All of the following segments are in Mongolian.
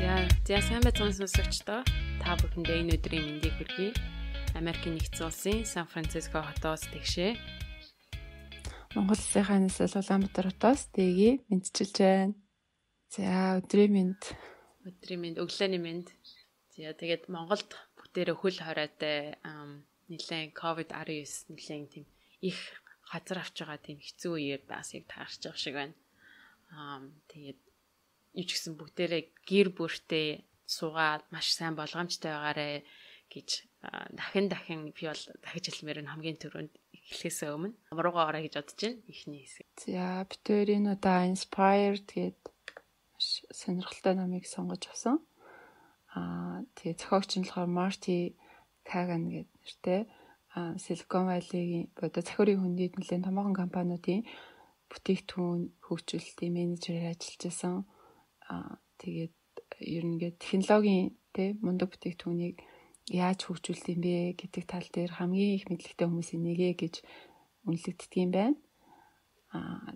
За сайн байцгаана сонсогчдоо. Та бүхэндээ энэ өдрийн мэндийг хүргэе. Америкийн нэгдсэн улсын Сан Франциско хотоос тэгшээ. Монгол Улсын хаанаас Улаанбаатар хотоос дэги мэдчилж байна. За өдрийн мэнд. Өдрийн мэнд, өглөөний мэнд. За тэгээд Монголд бүгдээрээ хөл хоройтой нэлээд COVID-19 нэлээд тийм их газар авч байгаа тийм хэцүү үеэр бас яг таарч байгаа шиг байна. Тэгээд юу ч гэсэн бүгдээрээ гэр бүртээ суугаад маш сайн болгоомжтой байгаарэ гэж дахин би бол дахиж хэлмээр нь хамгийн түрүүнд эхлэхээс өмнө руугаа орё гэж бодож байна. Эхний хэсэг. За бид хоёр энэ удаа Inspired гээд маш сонирхолтой номыг сонгож авсан. Тэгээ зохиогч нь болохоор Marty Cagan гээд нэртэй. Silicon Valley-гийн одоо цахиурын хөндөд нэлээд томоохон компаниудын бүтээгдэхүүн хөгжүүлэлтийн менежерээр ажиллаж байсан. Тэгээд ер нь ингээд технологийн тэ мундаг бүтээгдэхүүнийг яаж хөгжүүлдэг юм бэ гэдэг тал дээр хамгийн их мэдлэгтэй хүмүүсийн нэгэ гэж үнэлэгддэг юм байна.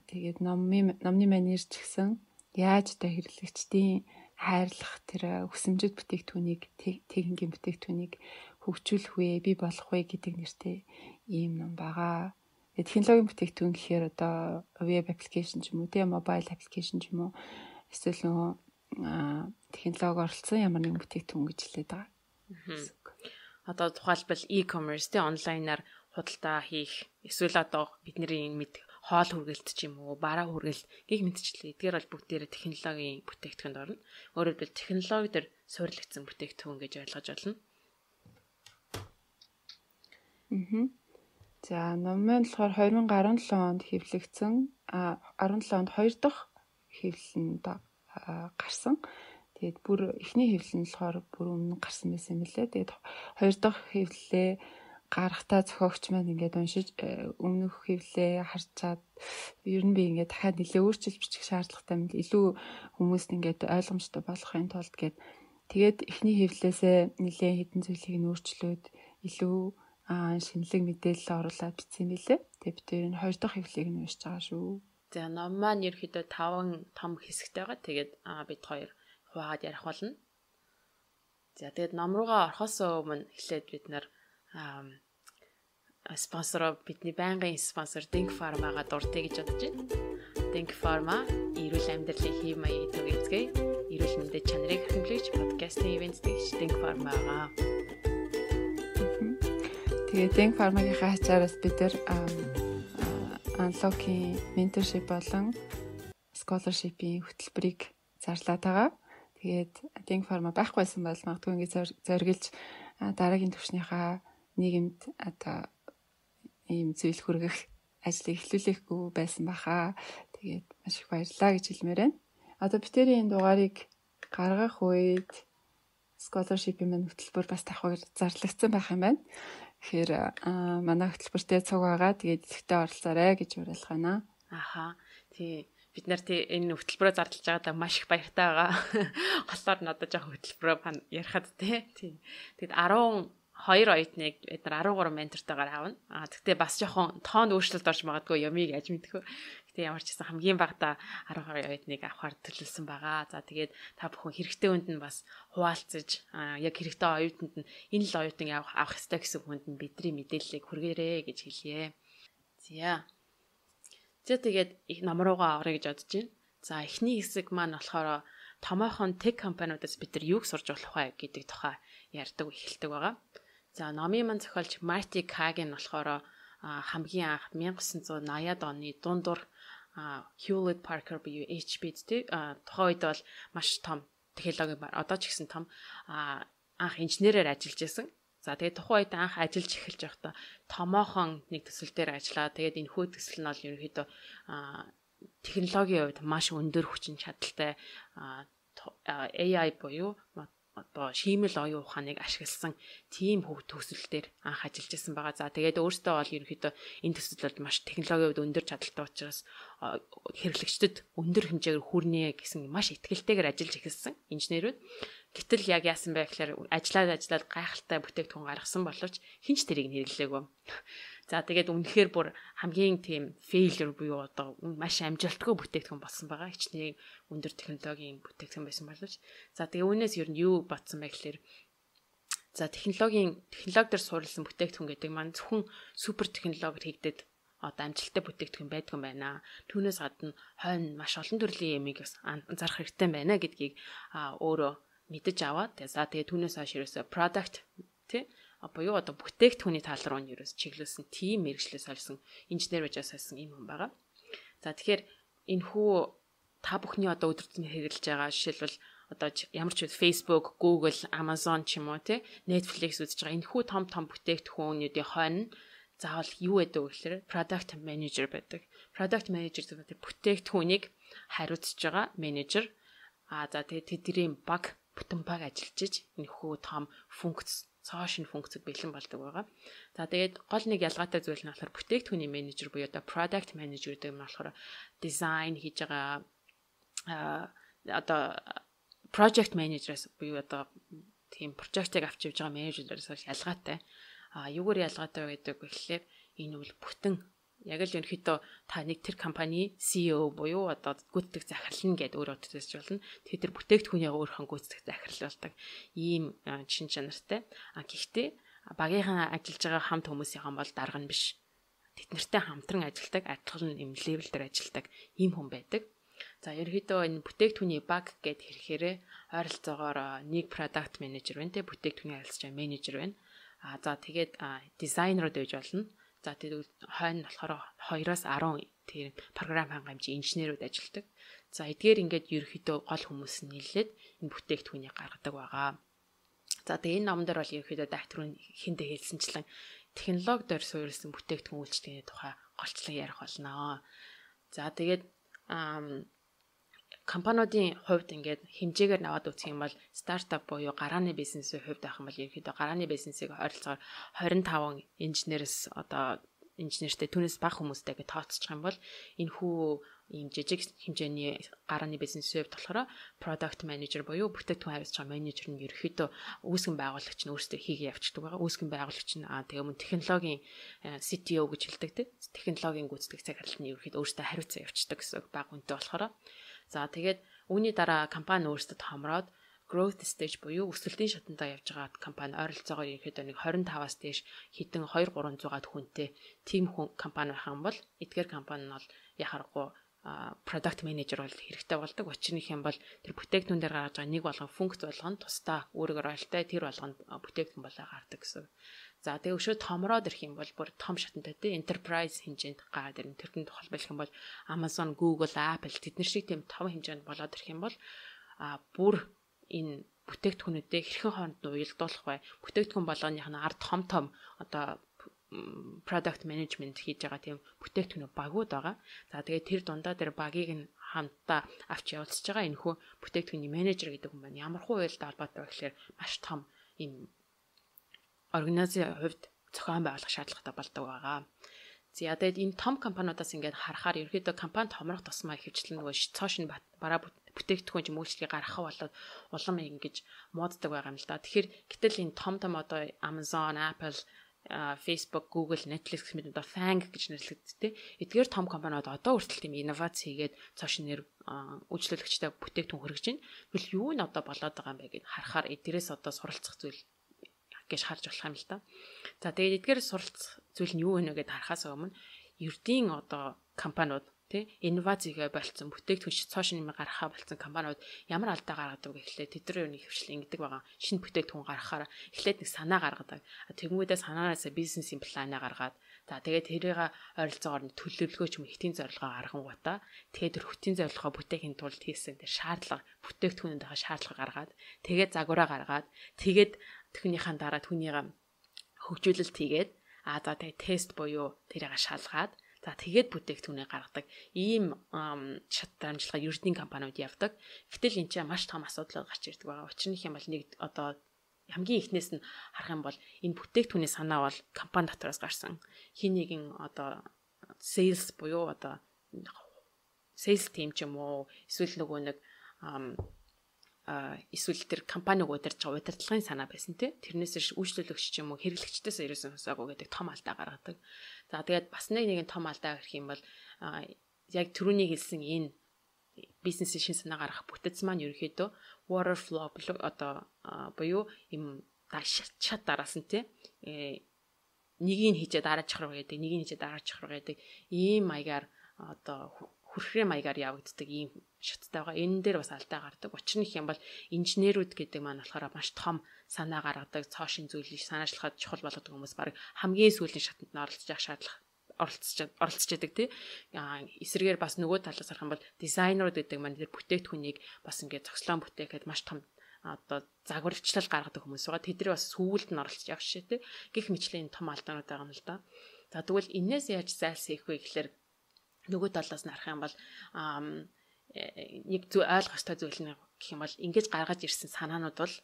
Тэгээд номны манер ч гэсэн яаж одоо хэрэглэгчдийн хайрлах тэр хүсэмжит бүтээгдэхүүнийг техникийн бүтээгдэхүүнийг хөгжүүлэх вэ, бий болох вэ гэдэг нэртэй ийм ном байгаа. Тэгээд технологийн бүтээгдэхүүн гэхээр одоо веб аппликейшн ч юм уу, тэ мобайл аппликейшн ч юм уу эсвэл нөгөө технологи оролцсон ямар нэгэн бүтээгдэхүүн гэж хэлээд байгаа. Одоо тухайлбал e-commerce тэ онлайнаар худалдаа хийх эсвэл одоо бидний мэд хоол хүргэлт ч юм уу, бараа хүргэлт гэх мэтчлээ. Эдгээр бол бүгдээрээ технологийн бүтээгдэхүүнд орно. Өөрөөр хэлбэл технологи дээр суурилагдсан бүтээгдэхүүн гэж ойлгож байна. За ном маань болохоор 2017 онд хэвлэгдсэн. 17 онд хоёр дахь хэвлэлэнд гарсан. Тэгээд бүр эхний хэвлэл нь болохоор бүр өмнө гарсан байсан юм лээ. Тэгээд хоёр дахь хэвлэлээ гарахтаа зохиогч маань ингээд уншиж өмнөх хэвлэлээ харчаад ер нь би ингээд дахиад нэлээ өөрчилж бичих шаардлагатай юм л илүү хүмүүст ингээд ойлгомжтой болохын тулд гээд тэгээд эхний хэвлэлээсээ нэлээ хэдэн зүйлийг нь өөрчлөөд илүү шинэлэг мэдээлэл оруулаад бичсэн юм билээ. Тэгээд бид тэр нь хоёр дахь хэвлэлийг нь уншиж байгаа шүү. За ном маань ерөөхдөө 5 том хэсэгтэй байгаа. Тэгээд бид хоёр хуваагаад ярих болно. За тэгээд ном руугаа орохоос өмнө эхлээд бид нар спонсороо бидний байнгын спонсор Denk Pharma-га дуртъя гэж бодож байна. Denk Pharma эрүүл амьдралын хэв маягийг түгээцгээе. Эрүүл мэндийн чанарыг хэмжиж подкастын ивент тэгш Denk Pharma-га. Тэгээд Denk Pharma-гийнхаа ачаараас бид нар Unlock-ийн mentorship болон scholarship-ийн хөтөлбөрийг зарлаад байгаа. Тэгээд Denk Pharma байхгүйсэн бол магадгүй ингээд зориглож дараагийн түвшнийхаа нийгэмд одоо ийм зүйл хүргэх ажлыг эхлүүлэхгүй байсан баха. Тэгээд маш их баярлалаа гэж хэлмээр байна. Одоо бид тэрийн энэ дугаарыг гаргах үед scholarship-ийн маань хөтөлбөр бас давхар зарлагдсан байх юм байна. Тэгэхээр манай хөтөлбөртөө цуг байгаа. Тэгээд идэвхтэй оролцоорой гэж уриалах байна. Аха. Тий. Бид нар тий энэ хөтөлбөрөө зарлаж байгаадаа маш их баяртай байгаа. Голоор надад жоох хөтөлбөрөө ярихад тий. Тэгэд 12 оюутныг бид нар 13 ментортойгоор авна. Тэгтээ бас жоохон тоонд өөрчлөлт орж магадгүй юмыг аж мэдхүү. Гэтэ ямар ч гэсэн хамгийн багадаа 12 оюутныг авахар төлөвлөсөн байгаа. За тэгээд та бүхэн хэрэгтэй хүнд нь бас хуваалцаж яг хэрэгтэй оюутанд нь энэ л оюутан авах ёстой гэсэн хүнд нь бидний мэдээллийг хүргээрэй гэж хэлье. За. За тэгээд ном руугаа орё гэж бодож байна. За эхний хэсэг маань болохоор томоохон тех компаниудаас бид нар юуг сурж болох вэ гэдэг тухай ярьдаг эхэлдэг байгаа. За номын маань зохиолч Marty Cagan болохоор хамгийн анх 1980-ад оны дундуур Hewlett Packard буюу HP тий тухайн үед бол маш том технологи одоо ч гэсэн том анх инженерээр ажиллаж байсан. За тэгээд тухайн үед анх ажиллаж эхэлж байхдаа томоохон нэг төсөл дээр ажиллаа. Тэгээд энэ хүү төсөл нь бол ерөнхийдөө технологийн хувьд маш өндөр хүчин чадалтай AI буюу одоо шиймэл оюун ухааныг ашигласан тийм төсөл дээр анх ажиллаж байсан байгаа. За тэгээд өөртөө бол ерөнхийдөө энэ төсөл бол маш технологийн хувьд өндөр чадaltaй учраас хэрэглэгчдэд өндөр хэмжээгээр хүрнэ гэсэн маш итгэлтэйгээр ажиллаж эхэлсэн инженерүүд. Гэтэл яг яасан бэ гэхээр ажиллаад гайхалтай бүтээгдэхүүн гаргасан боловч хэн ч тэрийг хэрэглээгүй. За тэгээд үнэхээр бүр хамгийн тийм failure буюу одоо маш амжилтгүй бүтээгдэхүүн болсон байгаа. Хичнээн өндөр технологийн бүтээгдэхүүн байсан боловч. За тэгээ үүнээс ер нь юу бодсон бэ гэхээр за технологи дээр суурилсан бүтээгдэхүүн гэдэг маань зөвхөн супер технологиор хийгдээд одоо амжилттай бүтээгдэхүүн байдгүй юм байна. Түүнээс гадна хойно маш олон төрлийн ямиг бас анзаарах хэрэгтэй байна гэдгийг өөрөө мэдэж аваад за тэгээ түүнээс хойш ерөөсөө product тий буюу одоо бүтээгдэхүүний тал руу нь ерөөс чиглүүлсэн тим мэргэжлээ сольсон инженер байж сольсон юм хүн байгаа. За тэгэхээр энэ хүү та бүхний одоо өдөр тутмын хэрэглэж байгаа жишээлбэл одоо ямар ч үйл Facebook, Google, Amazon ч юм уу тий Netflix үзэж байгаа энэ хүү том том бүтээгдэхүүнүүдийн хойно заавал юу байдаг вэ гэхээр product manager байдаг. Product manager гэдэг нь бүтээгдэхүүнийг хариуцж байгаа менежер. А за тэгээд тэдний баг бүтэн баг ажиллаж иж энэ хүү том функц цоо шинэ функцэд бэлэн болдог байгаа. За тэгээд гол нэг ялгаатай зүйл нь болохоор бүтээгдэхүүний менежер буюу одоо product manager гэдэг нь болохоор дизайн хийж байгаа одоо project manager-аас буюу одоо тийм project-ыг авч явж байгаа менежерээс ялгаатай. А юугаар ялгаатай вэ гэдэг вэ гэхлээр энэ бол бүтэн яг л ерөнхийдөө та нэг тэр компани CEO буюу одоо гүйцэтгэх захирал нь гэдээ өөрөө төсөөлж болно. Тэгэхээр тэр бүтээгдэхүүнийг өөрийнхөө гүйцэтгэх захирал болдог ийм чин чанартай. А гэхдээ багийнхаа ажиллаж байгаа хамт хүмүүсийн бол дарга нь биш. Тэд нартай хамтран ажилладаг, адилхан юм левел дээр ажилладаг ийм хүн байдаг. За ерөнхийдөө энэ бүтээгдэхүүний баг гэд хэрэгээрээ ойролцоогоор нэг product manager байна те, бүтээгдэхүүний харилцаж байгаа менежер байна. А за тэгээд дизайнерууд байж болно. За тэгвэл хойно болохоор 2-оос 10 тэр програм хангамж инженерүүд ажилладаг. За эдгээр ингээд ерөнхийдөө гол хүмүүс нь нийлээд энэ бүтээгдэхүүнийг гаргадаг байгаа. За тэгээ энэ номон дээр бол ерөнхийдөө докторын хиндэ хэлсэнчлэн технологи дээр суурилсан бүтээгдэхүүн үйлчилгээний тухай голчлон ярих болно. За тэгээд компаниудын хувьд ингээд хэмжээгээр наваад үзэх юм бол стартап буюу гарааны бизнесийн хувьд авах юм бол ерөнхийдөө гарааны бизнесийг ойролцоогоор 25 инженерээс одоо инженертэй түүнээс бага хүмүүстэй гэж тооцчих юм бол энэ хүү ийм жижиг хэмжээний гарааны бизнесийн хувьд болохоор product manager буюу бүтээгдэхүүн хариуцж байгаа менежер нь ерөнхийдөө үүсгэн байгуулагч нь өөрсдөө хийгээ явчихдаг байгаа. Үүсгэн байгуулагч нь тэгээ мөн технологийн CTO гэж хэлдэг тийм технологийн гүйцэтгэх захирал нь ерөнхийдөө өөрсдөө хариуцсан явчихдаг гэсэн үг бага үнэтэй болохоор. За тэгээд үүний дараа компани өөрсдөө томроод growth stage буюу өсөлтийн шатандаа явж байгаа компани ойролцоогоор ерөнхийдөө нэг 25-аас дээш хэдэн 2-300-аад хүнтэй тийм хүн компани байх юм бол эдгээр компани нь бол яхаарахгүй product manager бол хэрэгтэй болдог. Учир нь юм бол тэр бүтээгдэхүүн дээр гаргаж байгаа нэг болгон функц болгон тусдаа өөрөөр ойлтой тэр болгонд бүтээгдэхүүн болоо гардаг гэсэн. За тэгээ өшөө томроод ирэх юм бол бүр том шатантай тий enterprise хэмжээнд гараад ирнэ. Тэрхэнд тухайлбал юм бол Amazon, Google, Apple тэднэр шиг тийм том хэмжээнд болоод ирэх юм бол бүр энэ бүтээгдэхүүнүүдээ хэрхэн хооронд нь уялдуулах вэ? Бүтээгдэхүүн болгоных нь ард том том одоо product management хийж байгаа тийм бүтээгдэхүүн багууд байгаа. За тэгээд тэр дундаа тэр багийг нь хамтдаа авч явуулж байгаа энэхүү бүтээгдэхүүний менежер гэдэг хүн байна. Ямар хуу уялдаа холбоотой вэ гэхээр маш том ийм организацийн хувьд зохион байгуулах шаардлагатай болдог байгаа. За тэгээд энэ том компаниудаас ингээд харахаар ерөнхийдөө компани томрох тусмаа ихэвчлэн нөгөө цоо шинэ бараа бүтээгдэхүүн ч юм үйлчлэгийг гаргах болоод улам ингэж мууддаг байгаа юм л да. Тэгэхээр гэтэл энэ том том одоо Amazon, Apple, Facebook, Google, Netflix гэх мэт одоо FANG гэж нэрлэгддэг. Эдгээр том компаниуд одоо хүртэл тийм инновац хийгээд цоо шинээр үйлчлүүлэгчтэй бүтээгдэхүүн хөргөж байна. Тэгвэл юу нь одоо болоод байгаа юм бэ гэд харахаар эдгээрээс одоо суралцах зүйл гэж харж болох юм л да. За тэгээд эдгээр суралцах зүйл нь юу вэ гэдээ харахаас өмнө ердийн одоо компаниуд тий инновац хийгээ болцсон бүтээгдэхүүн цоо шинэ юм гаргахаа болцсон компаниуд ямар алдаа гаргадаг вэ гэхлээр тэд нар юу хөвчлэн ингэдэг байгаа. Шинэ бүтээгдэхүүн гаргахаар эхлээд нэг санаа гаргадаг. Тэнгүүдээ санаанаасаа бизнесийн планаа гаргаад за тэгээд тэрийг ойролцоогоор нь төлөвлөгөө ч юм хэтийн зорилгоо гаргангуудаа тэгээд тэр хэтийн зорилгоо бүтээхийн тулд хийсэн тэр шаардлага бүтээгдэхүүнийхээ шаардлага гаргаад тэгээд загвараа гаргаад тэгээд түүнийхээ дараа түүнийгээ хөгжүүлэлт хийгээд за тэгээд тест буюу тэрийг шалгаад за тэгээд бүтээгдэхүүнийг гаргадаг. Ийм шат дамжлагаар ердийн компаниуд явдаг. Гэтэл энэ чинь маш том асуудал гарч ирдэг байгаа. Учир нь юм бол нэг одоо хамгийн эхнээс нь харах юм бол энэ бүтээгдэхүүний санаа бол компани дотроос гарсан. Хин нэгэн одоо sales буюу одоо sales team ч юм уу эсвэл нөгөө нэг Эсвэл тэр компаниг удирдах байгаа удирдлагын санаа байсан тий. Тэрнээс ш үйлчлүүлэгч ч юм уу хэрэглэгчдээс ерөөсөн сонсоогүй гэдэг том алдаа гаргадаг. За тэгээд бас нэг нэгэн том алдаа гэх юм бол яг түрүүний хэлсэн энэ бизнесийн шин санаа гаргах бүтэц маань ерөнхийдөө waterflow одоо буюу юм шат дараасан тий. Нэгийг хийжээ дараачих руу гэдэг, нэгийг хийжээ дараачих руу гэдэг ийм маягаар одоо хүрхрээ маягаар явагддаг ийм шаттай байгаа. Энэ дээр бас алдаа гардаг. Учир нь их юм бол инженерүүд гэдэг маань болохоор маш том санаа гаргадаг, цоо шин зүйлийг санаачлахад чухал болгодог хүмүүс баг хамгийн сүүлийн шатанд нь оролцож явах шаардлага оролцож яадаг тий. Эсрэгээр бас нөгөө талаас харах юм бол дизайнерууд гэдэг маань тэр бүтээгдэхүүнийг бас ингээд зогслоон бүтээхэд маш том одоо загварчлал гаргадаг хүмүүс байгаа. Тэдний бас сүүлд нь оролцож явах шээ тий. Гэх мэтлийн том алдаанууд байгаа юм л да. За тэгвэл энээс яаж зайлсхийх вэ гэхлээр нөгөө талаас нь харах юм бол нэг зү ойлгох ёстой зүйл нь гэх юм бол ингэж гаргаж ирсэн санаанууд бол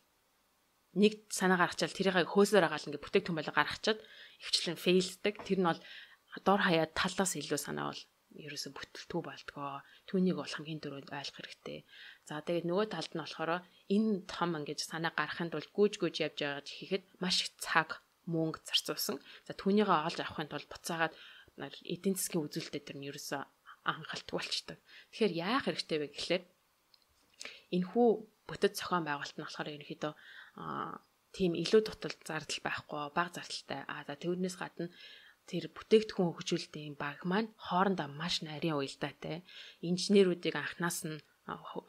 нэг санаа гаргачаал тэрийг хөөсөр агаал ингээ бүтээгдэхүүн болоо гаргачаад ихчлэн фейлддэг. Тэр нь бол дор хаяа талаас илүү санаа бол ерөөсө бүтэлтгүй болдгоо. Түүнийг бол хамгийн түрүүнд ойлгох хэрэгтэй. За тэгээд нөгөө талд нь болохоор энэ том ингэж санаа гаргахын тулд гүйж гүйж явж байгаа хийхэд маш их цаг, мөнгө зарцуулсан. За түүнийгээ олж авахын тулд буцаагаад эдийн засгийн үзүүлэлтээ тэр нь ерөөсө анхаалтгүй болчдөг. Тэгэхээр яах хэрэгтэй вэ гэхлээр энэхүү бүтэц зохион байгуулалт нь болохоор ерөнхийдөө тийм илүү дутал зардал байхгүй, бага зардалтай. За тэрнээс гадна тэр бүтээгдэхүүн хөгжүүлэлтийн баг маань хоорондоо маш нарийн уялдаатай. Инженерүүдийг анханаас нь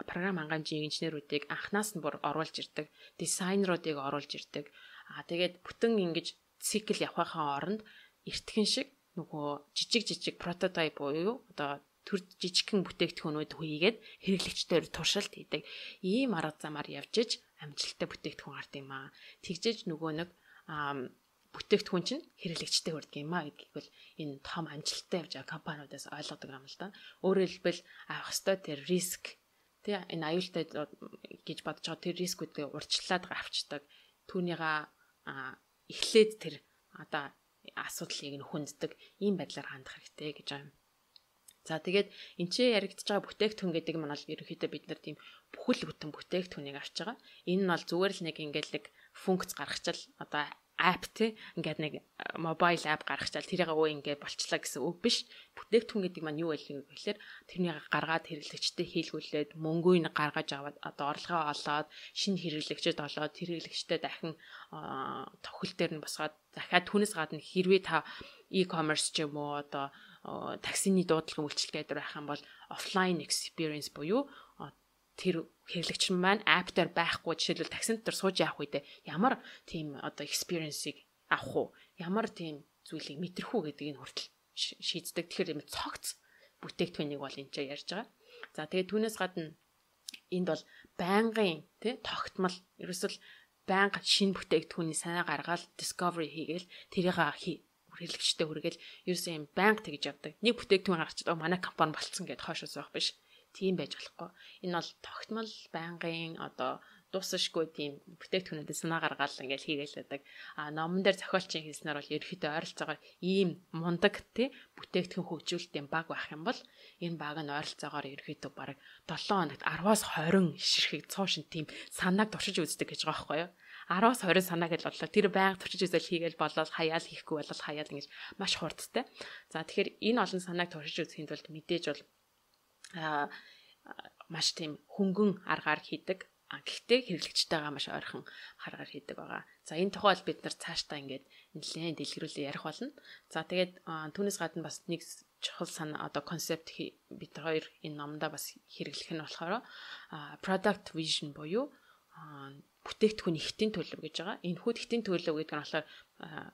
програм хангамжийн инженерүүдийг анханаас нь бүр оруулж ирдэг, дизайнеруудыг оруулж ирдэг. Тэгээд бүтэн ингэж цикл явахынхаа оронд эртхэн шиг нөгөө жижиг жижиг прототип буюу одоо төр жижигхэн бүтээгдэхүүнүүд хийгээд хэрэглэгчдээр туршилт хийдэг. Ийм арга замаар явж иж амжилттай бүтээгдэхүүн гард юм аа. Тэгжээж нөгөө нэг бүтээгдэхүүн чинь хэрэглэгчтэй хүрдэг юм аа гэдгийг бол энэ том амжилттай явж байгаа компаниудаас ойлгодог юм л да. Өөрөөр хэлбэл авах ёстой тэр риск тий энэ аюултай гэж бодож байгаа тэр рискүүдээ урьдчилаад авчдаг. Түүнийгээ эхлээд тэр одоо асуудлыг нь хүнддэг ийм байдлаар хандах хэрэгтэй гэж байгаа юм. За тэгээд энэ ч яригдж байгаа бүтээгдэхүүн гэдэг нь бол ерөнхийдөө бид нар тийм бүхэл бүтэн бүтээгдэхүүнийг авч байгаа. Энэ нь бол зүгээр л нэг ингээл нэг функц гаргачаал одоо app тий ингээд нэг мобайл app гаргачаал тэрийг өө ингээд болчлаа гэсэн үг биш. Бүтээгдэхүүн гэдэг маань юу вэ гэхээр тэрнийг гаргаад хэрэглэгчдэд хийлгүүлээд мөнгөний гаргаж аваад одоо орлогоо олоод шинэ хэрэглэгчд олоод хэрэглэгчдэд дахин тохил дээр нь босгоод дахиад түүнээс гадна хэрвээ та e-commerce ч юм уу одоо таксины дуудлага үйлчилгээ дээр байх юм бол offline experience буюу тэр хэрэглэгч маань app дээр байхгүй жишээлбэл таксин дотор сууж явах үедээ ямар тийм одоо experience-ийг авах уу? Ямар тийм зүйлийг мэдрэх үү гэдгийг хүртэл шийддэг. Тэгэхээр юм цогц бүтээгдэхүүнийг бол энэ ч ярьж байгаа. За тэгээд түүнээс гадна энд бол байнгын тий тогтмол ерөөсөл байнга шинэ бүтээгдэхүүний санаа гаргаал discovery хийгээл тэрийг хэрэглэгчтэй хүргээл ерөөсөө юм байнга тэгж явдаг. Нэг бүтээгдэхүүн гаргачихад манай компани болцсон гэдээ хойшоо суух биш. Тийм байж болохгүй. Энэ бол тогтмол байнгын одоо дуусашгүй тийм бүтээгдэхүүнүүдээ санаа гаргаал ингээл хийгээл байдаг. А номон дээр зохиолчийн хэлснээр бол ерөөхдөө ойролцоогоор ийм мундаг тий бүтээгдэхүүн хөгжүүлэлтийн баг байх юм бол энэ баг нь ойролцоогоор ерөөхдөө бараг 7 хоногт 10-аас 20 ширхэг цоо шин тийм санааг туршиж үздэг гэж байгаа байхгүй юу? 10-аас 20 санаа гэж бодлоо. Тэр байнга туршиж үзэл хийгээл болоод хаяал хийхгүй болол хаяал ингэж маш хурдтай. За тэгэхээр энэ олон санааг туршиж үзэхийн тулд мэдээж бол маш тийм хөнгөн аргаар хийдэг. Гэхдээ хэрэглэгчтэйгээ маш ойрхон харгаар хийдэг байгаа. За энэ тухай бол бид нар цаашдаа ингээд нэлээд дэлгэрүүлээ ярих болно. За тэгээд түүнээс гадна бас нэг чухал санаа одоо концепт бид хоёр энэ номдоо бас хэрэглэх нь болохоор product vision буюу бүтээгдэхүүн ихтийн төлөв гэж байгаа. Энэ хүү ихтийн төлөв гэдэг нь болохоор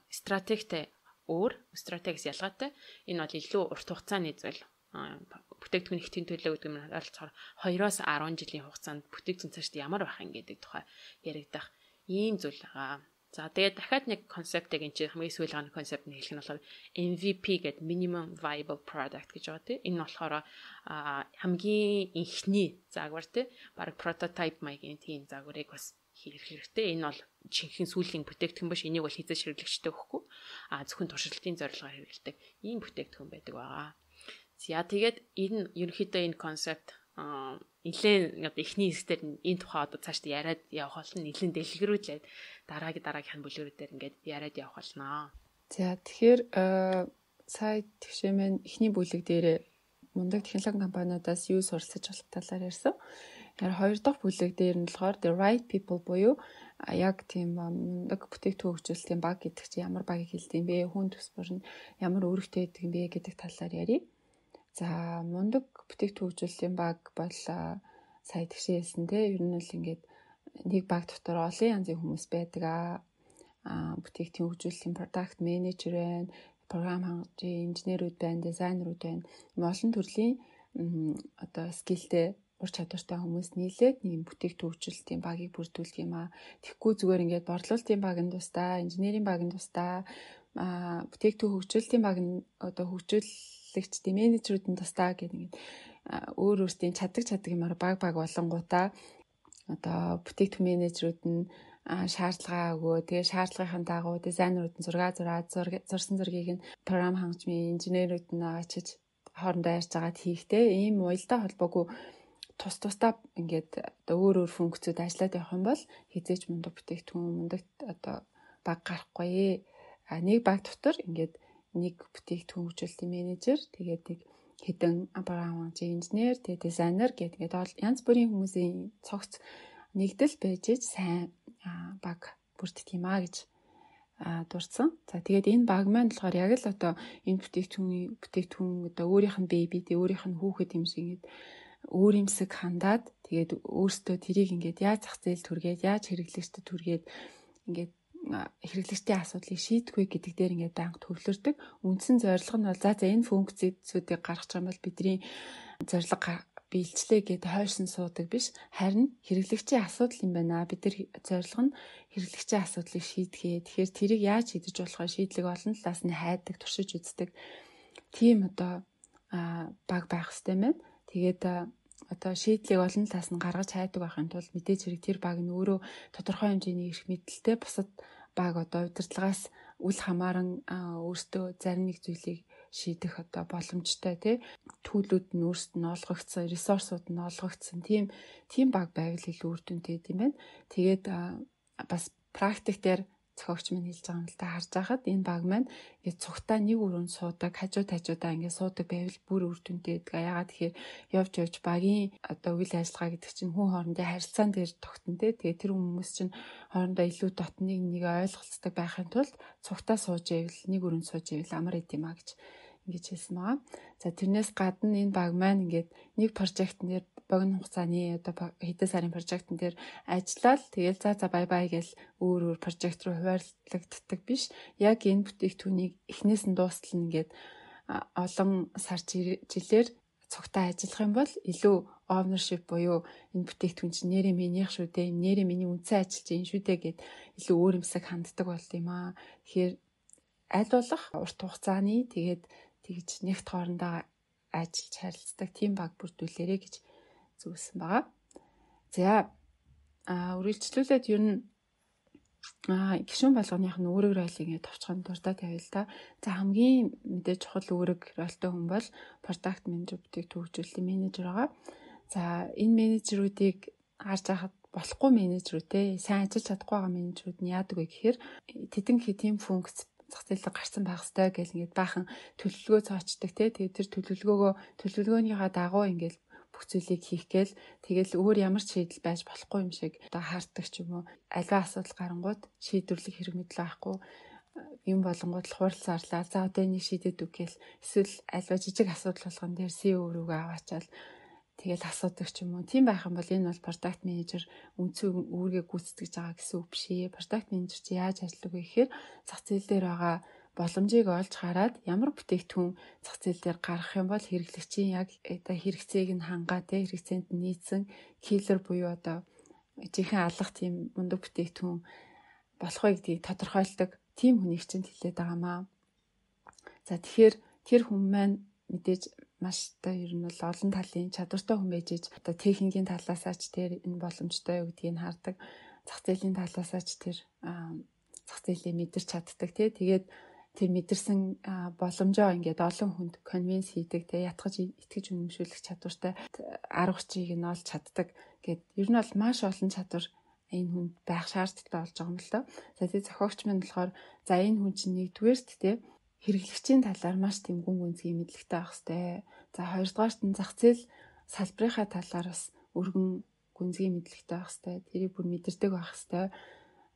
стратегтэй өөр, стратегээс ялгаатай. Энэ бол илүү урт хугацааны зүйл. Бүтээгдэхүүн ихтийн төлөв гэдэг нь ойролцоогоор 2-оос 10 жилийн хугацаанд бүтээгдэхүүн цаашд ямар байх юм гэдэг тухай яригдах ийм зүйл байгаа. За тэгээд дахиад нэг концептыг энэ чинь хамгийн сүүлийн концепт нь хэлэх нь болохоор MVP гэдэг minimum viable product гэж байгаа тий. Энэ нь болохоор хамгийн энхний загвар тий. Бараг прототип маягийн тийм загварыг бас хийх хэрэгтэй. Энэ бол жинхэнэ сүүлийн бүтээгдэхүүн биш. Энийг бол хэзээ хэрэглэгчтэй өгөхгүй. Зөвхөн туршилтын зорилгоор хэрэглэдэг ийм бүтээгдэхүүн байдаг байгаа. За тэгээд энэ ерөнхийдөө энэ концепт нэлээд одоо эхний хэсгээр энэ тухай одоо цаашдаа яриад явах болно. Нэлээд дэлгэрүүлээд дараагийнх нь бүлгэрүүдээр ингээд яриад явах болно. За тэгэхээр сая тэгшээ маань эхний бүлэг дээр мундаг технологи компаниудаас юу суралцаж болох талаар ярьсан. Тэгэхээр хоёр дахь бүлэг дээр нь болохоор the right people буюу яг тийм мундаг бүтээгдэхүүн хөгжүүлэлтийн баг гэдэг чинь ямар багийг хэлдэг юм бэ? Хүн төс бүр нь ямар үүрэгтэй байдаг юм бэ гэдэг талаар ярья. За мундаг бүтээгдэхүүн хөгжүүлэлтийн баг бол сая тэгшээ хэлсэн те ер нь л ингээд нэг баг дотор олон янзын хүмүүс байдаг аа. Бүтээгдэхүүн хөгжүүлэлтийн product manager байна, програм хангамжийн инженерүүд байна, дизайнерууд байна. Олон төрлийн одоо скиллтэй ур чадвартай хүмүүс нийлээд нэг юм бүтээгдэхүүн хөгжүүлэлтийн багийг бүрдүүлдэг юм аа. Тэгэхгүй зүгээр ингээд борлуулалтын баг нь тусдаа, инженерийн баг нь тусдаа, бүтээгдэхүүн хөгжүүлэлтийн баг нь одоо хөгжүүлэгчдийн менежерүүд нь тусдаа гэдэг ингээд өөр өөрсдийн чаддаг юмар баг болонгуудаа одоо бүтээгдэхүүн менежерүүд нь шаардлага өгөө. Тэгээ шаардлагын дагуу дизайнерууд нь зураг зураад зурсан зургийг нь програм хангамжийн инженерүүд нь очиж хоорондоо ярьж байгаад хийхтэй. Ийм уялдаа холбоогүй тус тусдаа ингээд одоо өөр өөр функцүүд ажиллаад явах юм бол хизээч мундаг бүтээгдэхүүн мундаг одоо баг гарахгүй. А нэг баг дотор ингээд нэг бүтээгдэхүүн хөгжүүлэлтийн менежер, тэгээд нэг хэдэн програм хангамжийн инженер, тэгээд дизайнер гэдэг ингээд янз бүрийн хүмүүсийн цогц нэгдэл байж сайн баг бүрддэг юм а гэж дурдсан. За тэгээд энэ баг маань болохоор яг л одоо энэ бүтээгдэхүүн одоо өөрийнх нь беби, тэ өөрийнх нь хүүхэд юм шиг ингээд өөр юмсэг хандаад тэгээд өөртөө тэрийг ингээд яаж зах зээл түргээд, яаж хэрэглэгчдэд түргээд ингээд хэрэглэгчдийн асуудлыг шийдэх вэ гэдэг дээр ингээд байнга төвлөрдөг. Үндсэн зорилго нь бол за энэ функцүүдийг гаргах юм бол бидний зорилго биелжлээ гэд хойшин суудаг биш. Харин хэрэглэгчийн асуудал юм байна. Бид нар зорилго нь хэрэглэгчийн асуудлыг шийдэхээ. Тэгэхээр тэрийг яаж шийдэж болох вэ? Шийдлийг олон талаас нь хайдаг, туршиж үздэг. Тийм одоо баг байх хэрэгтэй байна. Тэгээд одоо шийдлийг олон талаас нь гаргаж хайдаг байхын тулд мэдээж хэрэг тэр баг нь өөрөө тодорхой хэмжээний эрх мэдэлтэй бусад баг одоо удирдлагаас үл хамааран өөртөө зарим нэг зүйлийг шийдэх одоо боломжтой тий төлүүд нь өөрсдөд нь олгогдсон, ресурсууд нь олгогдсон тийм баг байвал илүү үр дүнтэй юм байна. Тэгээд бас практик дээр зохиогч минь хэлж байгаа юм л да харж байхад энэ баг маань ингээд цугтаа нэг өрөөнд суудаг, хажуудаа ингээд суудаг байвал бүр үр дүнтэй байдаг. Яагаад тэгэхээр явж явж багийн одоо үйл ажиллагаа гэдэг чинь хүн хоорондын харилцаан дээр тогтно те. Тэгээд тэр хүмүүс чинь хоорондоо илүү дотн нэг нэгээ ойлголцдог байхын тулд цугтаа сууж ивэл нэг өрөөнд сууж ивэл амар идэм а гэж ингэж хэлсэн байгаа. За тэрнээс гадна энэ баг маань ингээд нэг прожектн дээр богино хугацааны одоо хэдэн сарын прожектн дээр ажиллаад тэгэл за бай бай гэл өөр өөр прожект руу хуваарлагддаг биш. Яг энэ бүтээгдэхүүнийг эхнээс нь дуустал нь ингээд олон сар жилээр цугтаа ажиллах юм бол илүү ownership буюу энэ бүтээгдэхүүн чинь нэрээ минийх шүү дээ, нэрээ миний үндсэн ажиллаж юм шүү дээ гэд илүү өөр юмсаг ханддаг болд юм аа. Тэгэхээр аль болох урт хугацааны тэгээд тэгж нэгт хоорондоо ажиллаж харилцдаг тийм баг бүрдүүлээрэ гэж зөвлөсөн байгаа. За үргэлжлүүлээд ер нь гишүүн болгоных нь үүрэг ролыг ингээд товчхон дурдаад тавья л да. За хамгийн мэдээж чухал үүрэг ролтой хүн бол product manager бүтээгдэхүүн хөгжүүлэлтийн менежер байгаа. За энэ менежерүүдийг харж байхад болохгүй менежерүүд сайн ажиллаж чадахгүй байгаа менежерүүд нь яадаг вэ гэхээр тэдэн хэдийн функц зах зээлд гарсан байх ёстой гэл ингээд баахан төлөвлөгөө цоочдөг те. Тэгээд тэр төлөвлөгөөнийхөө дагуу ингээд бүх зүйлийг хийх гээл тэгэл өөр ямар ч шийдэл байж болохгүй юм шиг одоо хаардаг ч юм уу. Альва асуудал гарангууд шийдвэрлэх хэрэг мэдлэг байхгүй юм болонгууд л хурал зарлаа. За одоо энийг шийдээд үг гээл эсвэл альва жижиг асуудал болгон дээр CEO рүүгээ аваачаал тэгэл асуудаг ч юм уу. Тийм байх юм бол энэ бол product manager үндсэн үүргээ гүйцэтгэж байгаа гэсэн үг биш ээ. Product manager чи яаж ажилладаг вэ гэхээр зах зээл дээр байгаа боломжийг олж хараад ямар бүтээгдэхүүн зах зээл дээр гаргах юм бол хэрэглэгчийн яг одоо хэрэгцээг нь хангаа те хэрэгцээнд нийцсэн киллер буюу одоо жинхэнэ алах тийм мундаг бүтээгдэхүүн болох вэ гэдгийг тодорхойлдог тийм хүнийг чинь хэлээд байгаамаа. За тэгэхээр тэр хүн маань мэдээж маш одоо ер нь бол олон талын чадвартай хүн байж иж одоо техникийн талаасаа ч тэр энэ боломжтой юу гэдгийг хардаг. Зах зээлийн талаасаа ч тэр зах зээлээ мэдэрч чаддаг тий. Тэгээд Тэр мэдэрсэн боломжоо ингээд олон хүнд convince хийдэг, те, ятгаж итгэж үнэмшүүлэх чадвартай, арга учрыг нь олж чаддаг гэд ер нь бол маш олон чадвар энэ хүнд байх шаардлагатай болж байгаа юм л доо. За, тэгээ зохиогч маань болохоор за энэ хүн чинь нэгдүгээрт, те, хэрэглэгчийн талаар маш тийм гүн гүнзгий мэдлэгтэй байх хэвээр. За, хоёрдугаарт нь зах зээл салбарынхаа талаар бас өргөн гүнзгий мэдлэгтэй байх хэвээр. Тэрийг бүр мэдэрдэг байх хэвээр.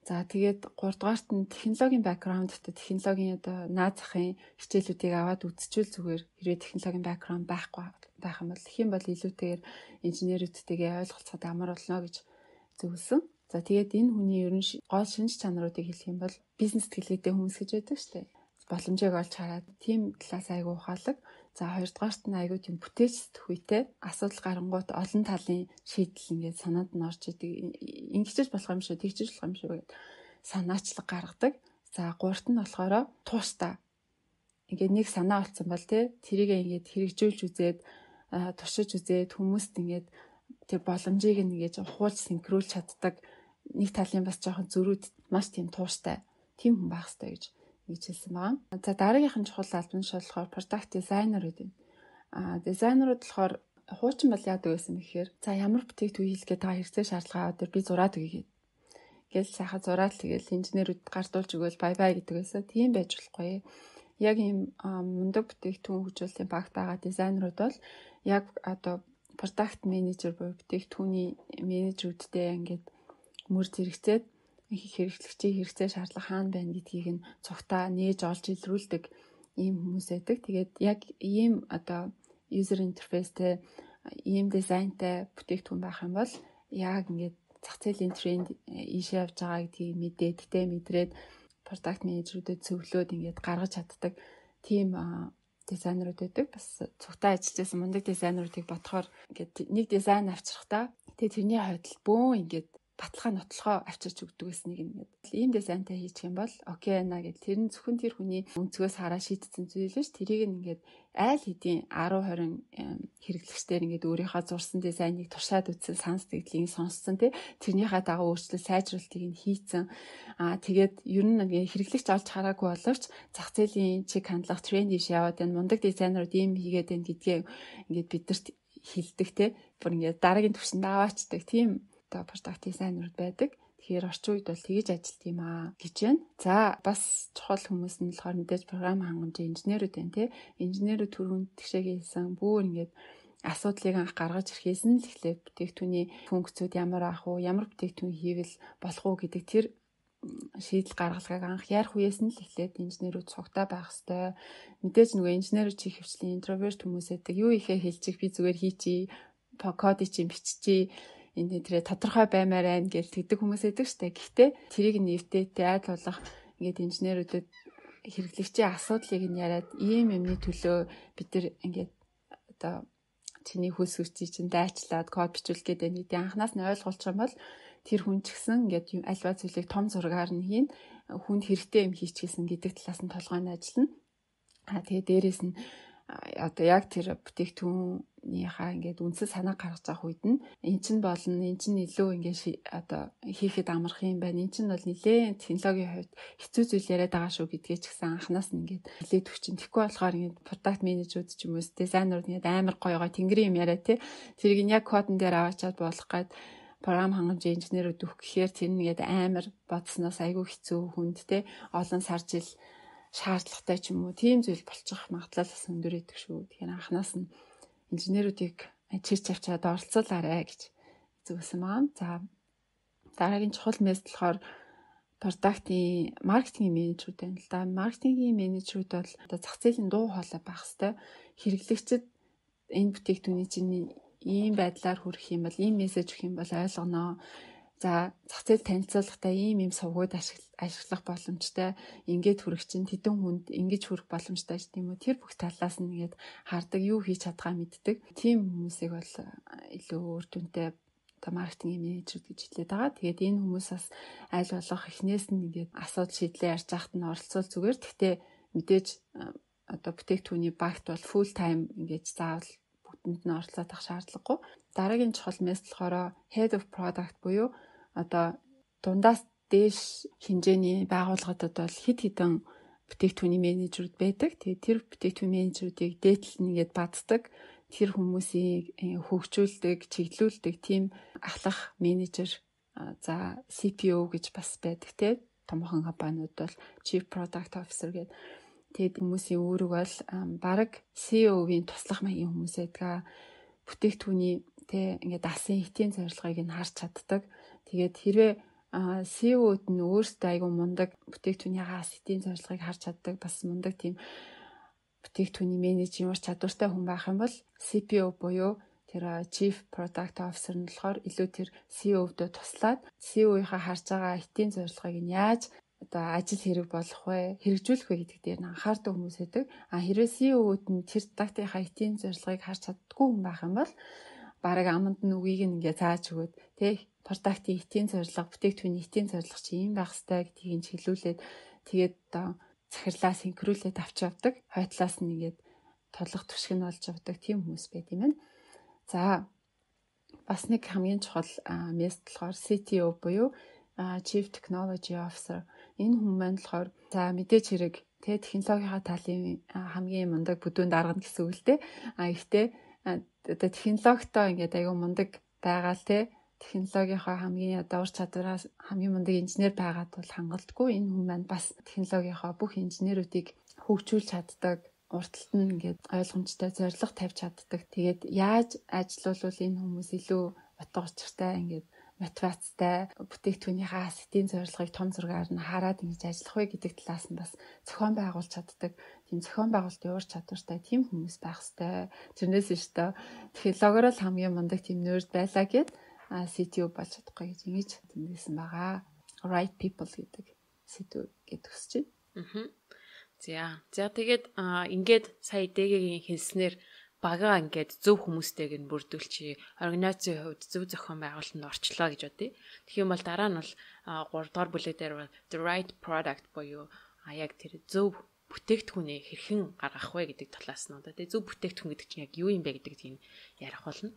За, тэгээд гуравдугаарт нь технологийн background тай, технологийн одоо наад захын хичээлүүдийг аваад үзчихвэл зүгээр. Хэрвээ технологийн background байхгүй байх юм бол тэгэх юм бол илүүтэйгээр инженерүүдтэйгээ ойлголцоход амар болно гэж зөвлөсөн. За, тэгээд энэ хүний ер нь гол шинж чанаруудыг хэлэх юм бол бизнес сэтгэлгээтэй хүмүүс гэж байдаг шүү дээ. Боломжийг олж хараад тийм талаас айгүй ухаалаг. За, хоёрдугаарт нь айгүй тийм бүтээлч сэтгхүйтэй, асуудал гарангуут олон талын шийдэл ингээд санаанд нь орж идэг. Ингэчж болох юм шүү, тэгчж болох юм шүү гэд санаачлаг гаргадаг. За, гуравт нь болохоор тууштай. Ингээд нэг санаа олцсон бол, те, тэрийг ингээд хэрэгжүүлж үзээд, туршиж үзээд, хүмүүст ингээд тэр боломжийг ингээд ухуулж синхруулж чаддаг, нэг талын бас жоохон зөрүүд, маш тийм тууштай тийм хүн байх хэрэгтэй гэж ингэж хэлсэн байгаа. За, дараагийнх нь чухал албан тушаал болохоор product designer гэдэг. Дизайнерууд болохоор хуучин бол яадаг байсан бэхээр за ямар бүтээгдэхүүн хийх гээд байгаа хэрэгцээ шаардлага аваад би зураад өгье гээд. Гэл сайхан зураад, тэгэл инженерүүд гардуулж өгөөл bye bye гэдэг байсан. Тийм байж болохгүй. Яг ийм мундаг бүтээгдэхүүн хөгжүүлэлтийн багт байгаа дизайнерууд бол яг одоо product manager буюу бүтээгдэхүүний менежерүүдтэй ингээд мөр зэрэгцээд хэрэглэгчийн хэрэгцээ шаардлага хаана байна гэдгийг нь цугтаа нээж олж илрүүлдэг ийм хүмүүс байдаг. Тэгээд яг ийм одоо user interface-тэй, ийм дизайнтай бүтээгдэхүүн байх юм бол яг ингээд зах зээлийн тренд ийшээ явж байгаа гэдгийг мэдээд, тэ, мэдрээд product manager-үүдэд цөвлөөд ингээд гаргаж чаддаг тийм дизайнерууд байдаг. Бас цугтаа ажиллаж байсан мундаг дизайнеруудыг бодохоор ингээд нэг дизайн авчрахтаа тэгээ тэрний хойдол бөөн ингээд баталгаа нотлохоо авчирч өгдөг гэснийг ингээд ийм дизайнтай хийчих юм бол okay на гэл, тэр нь зөвхөн тэр хүний өнцгөөс хараа шийдсэн зүйл биш, тэрийг нь ингээд айл хэдийн 10 20 хэрэглэгчдэр ингээд өөрийнхөө зурсан дизайныг туршаад үзсэн, сан сэтгэлийг сонссон, тий, тэрнийхээ дагуу өөрчлөлт сайжруулалтыг нь хийцэн. Тэгээд ер нь ингээд хэрэглэгч олж хараагүй боловч зах зээлийн чиг хандлага, тренд ийш яваад байна, мундаг дизайнерууд ийм хийгээд байна гэдгээ ингээд биднэрт хэлдэг, те, бүр ингээд дараагийн түвшинд аваачдаг тийм одоо product дизайнерууд байдаг. Тэгэхээр орчин үед бол тэгэж ажилт юм аа гэж байна. За, бас чухал хүмүүс нь болохоор мэдээж програм хангамжийн инженерүүд байна, тий. Инженерүүд түрүүнд тэгшээгээ хэлсэн бүр ингээд асуудлыг анх гаргаж ирэхээс нь л эхлээд бүтээгдэхүүний функцүүд ямар ах уу, ямар бүтээгдэхүүн хийвэл болох уу гэдэг тэр шийдэл гаргалгааг анх ярих үеэс нь л эхлээд инженерүүд цугтаа байх хэвээр. Мэдээж нөгөө инженерүүд чи хөвчлийн introvert хүмүүс байдаг. Юу ихээ хэлчих, би зүгээр хийчий, кодыг чинь биччихье, энэ тэрэ тодорхой баймаар байна гэж тэгдэг хүмүүс байдаг штэ. Гэхдээ тэрийг нь эвдээтэй айл болох ингээд инженерүүдэд хэрэглэгчийн асуудлыг нь яриад, ийм юмны төлөө бид нар ингээд одоо чиний хөлс хүчийг чинь дайчлаад код бичүүлэх гэдэг байна гэдэг анханаас нь ойлгуулчих юм бол тэр хүн ч гэсэн ингээд юм альва зүйлийг том зургаар нь хийн, хүнд хэрэгтэй юм хийчихсэн гэдэг талаас нь толгой нь ажиллана. Тэгээ дээрэс нь одоо яг тэр бүтээгдэхүүнийхаа ингээд үндсэн санаа гаргаж авах үед нь эн чинь болно, эн чинь илүү ингээд одоо хийхэд амарх юм байна. Эн чинь бол нэлээд технологийн хувьд хэцүү зүйл яриад байгаа шүү гэдгээ ч гэсэн анханаас нь ингээд хэлээд өгчин. Тэгэхгүй болохоор ингээд product manager-ууд ч юм уу дизайнерууд ингээд амар гоё гоё тэнгэрийн юм яриа, тий. Тэрийг нь яг кодон дээр аваачаад болох гад програм хангамжийн инженерүүд өгөх гэхээр тэр нь ингээд амар бодсноос айгүй хэцүү хүнд, те, олон сар жил шаардлагатай ч юм уу, тийм зүйл болчих магадлал бас өндөр идэг шүү. Тэгэхээр анханаас нь инженерүүдийг чирч авчаад оролцуулаарэ гэж зөвлөсөн байгаа. За, дараагийн чухал мэс болохоор product-ын маркетингийн менежерүүд байна л да. Маркетингийн менежерүүд бол одоо зах зээлийн дуу хоолой байх хэвээр. Хэрэглэгчид энэ бүтээгдэхүүний чинь ийм байдлаар хүрэх юм бол, ийм мессеж өгөх юм бол ойлгоно. За, зах зээл танилцуулгатай ийм ийм сувгууд ашиглах боломжтой. Ингээд хүрэх чинь тэдэн хүнд ингэж хүрэх боломжтой ч тийм үү. Тэр бүх талаас нь ингээд хардаг, юу хийж чадхаа мэддэг. Тийм хүмүүсийг бол илүү үр дүнтэй одоо маркетингийн менежер гэж хэлээд байгаа. Тэгээд энэ хүмүүс бас аль болох эхнээс нь ингээд асуудал шийдлээ ярьж байхад нь оролцуул зүгээр. Гэхдээ мэдээж одоо бүтээгдэхүүний багт бол full time ингээд заавал бүгдэнд нь оролцоод авах шаардлагагүй. Дараагийн чухал мэс болохоор head of product буюу одоо дундаас дээш хэмжээний байгууллагуудад бол хэд хэдэн бүтээгдэхүүний менежерүүд байдаг. Тэгээд тэр бүтээгдэхүүн менежерүүдийг дээдл нь ингээд баддаг. Тэр хүмүүсийг хөгжүүлдэг, чиглүүлдэг тийм ахлах менежер, за CPO гэж бас байдаг те. Томоохон компаниуд бол Chief Product Officer гэдэг. Тэгээд хүмүүсийн үүрэг бол бараг CEO-гийн туслах маягийн хүмүүс байдаг. Бүтээгдэхүүний те ингээд алсын хэтийн зорилгыг нь харж чаддаг. Тэгээд хэрвээ CEO-д нь өөрсдөө айгүй мундаг бүтээгдэхүүний ас хэтийн зорилгыг харж чаддаг, бас мундаг тийм бүтээгдэхүүний менежерийн ур чадвартай хүн байх юм бол CPO буюу тэр Chief Product Officer нь болохоор илүү тэр CEO-дөө туслаад CEO-ийнхаа харж байгаа хэтийн зорилгыг нь яаж одоо ажил хэрэг болох вэ, хэрэгжүүлэх вэ гэдэг дээр нь анхаардаг хүмүүс байдаг. А хэрвээ CEO-д нь тэр продуктынхаа хэтийн зорилгыг харж чаддаггүй хүн байх юм бол бараг аманд нь үгийг нь ингээ зааж өгөөд тэ продуктын хэтийн зорилго, бүтээгдэхүүний хэтийн зорилго чи ийм байх ёстой гэдгийг нь чиглүүлээд тэгээд одоо захирлаа синхруулээд авч явдаг. Хойтлоос нь ингээд тулах түшиг нь болж явдаг тийм хүмүүс байт юм байна. За бас нэг хамгийн чухал мест болохоор CTO буюу Chief Technology Officer. Энэ хүн маань болохоор за мэдээж хэрэг тэ технологийнхаа талын хамгийн мундаг бүдүүн даргана гэсэн үг л дээ. А ихтэй одоо технологитой ингээд айгүй мундаг байгаа л тэ технологийнхаа хамгийн одоо ур чадвараас хамгийн мундаг инженер байгаад бол хангалтгүй. Энэ хүн маань бас технологийнхаа бүх инженерүүдийг хөгжүүлж чаддаг, урт талд нь ингээд ойлгомжтой зорилго тавьж чаддаг. Тэгээд яаж ажиллавал энэ хүмүүс илүү утга учиртай ингээд мотивацтай бүтээгдэхүүнийхээ сэтийн зорилгыг том зургаар нь хараад ингэж ажиллах вэ гэдэг талаас нь бас зохион байгуулж чаддаг. Тийм зохион байгуулалтын ур чадвартай тийм хүмүүс байх ёстой. Тэрнээс биш тоо технологиор л хамгийн мундаг тийм нэрд байлаа гэд CTO болж чадахгүй гэж ингэж тэмдэглэсэн байгаа. Right people гэдэг сэдв гэд өсөж байна. За. За тэгээд ингээд сая ДГ-гийн хэлснээр бага ингээд зөв хүмүүстэйг нь бүрдүүлчихье. Организацийн хувьд зөв зохион байгуулалтанд орчлоо гэж бодъё. Тэгэх юм бол дараа нь бол 3 дугаар бүлэг дээр the right product буюу яг тэр зөв бүтээгдэхүүнээ хэрхэн гаргах вэ гэдэг талаас нь одоо тий зөв бүтээгдэхүүн гэдэг чинь яг юу юм бэ гэдэг тийм ярих болно.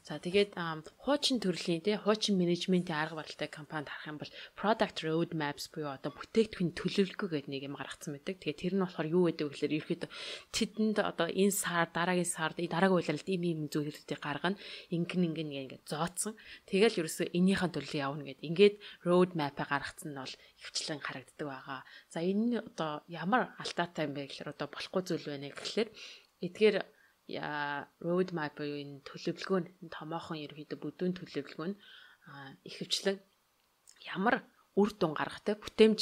За тэгээд хуучин төрлийн тий хуучин менежментийн арга барилтай компанид харах юм бол product roadmaps буюу одоо бүтээгдэхүүн төлөвлөгөө гэдэг нэг юм гаргацсан байдаг. Тэгээд тэр нь болохоор юу гэдэг вэ гэхээр ерөөхдөө тэдэнд одоо энэ сар, дараагийн сард, дараагийн улиралд ийм ийм зүйлүүдийг гаргана. Ингэн ингэн ингээд зооцсон. Тэгэл ерөөсөө энийхэн төлөө явна гэд. Ингээд roadmap-а гаргацсан нь бол хвчлэн харагддаг байгаа. За энэ нь одоо ямар алдаатай юм бэ гэхээр одоо болохгүй зүйл байна гэхлээр эдгээр roadmap буюу энэ төлөвлөгөө нь томоохон ерөнхийдөө бүдүүн төлөвлөгөө нь ихэвчлэн ямар үр дүн гаргатай бүтээмж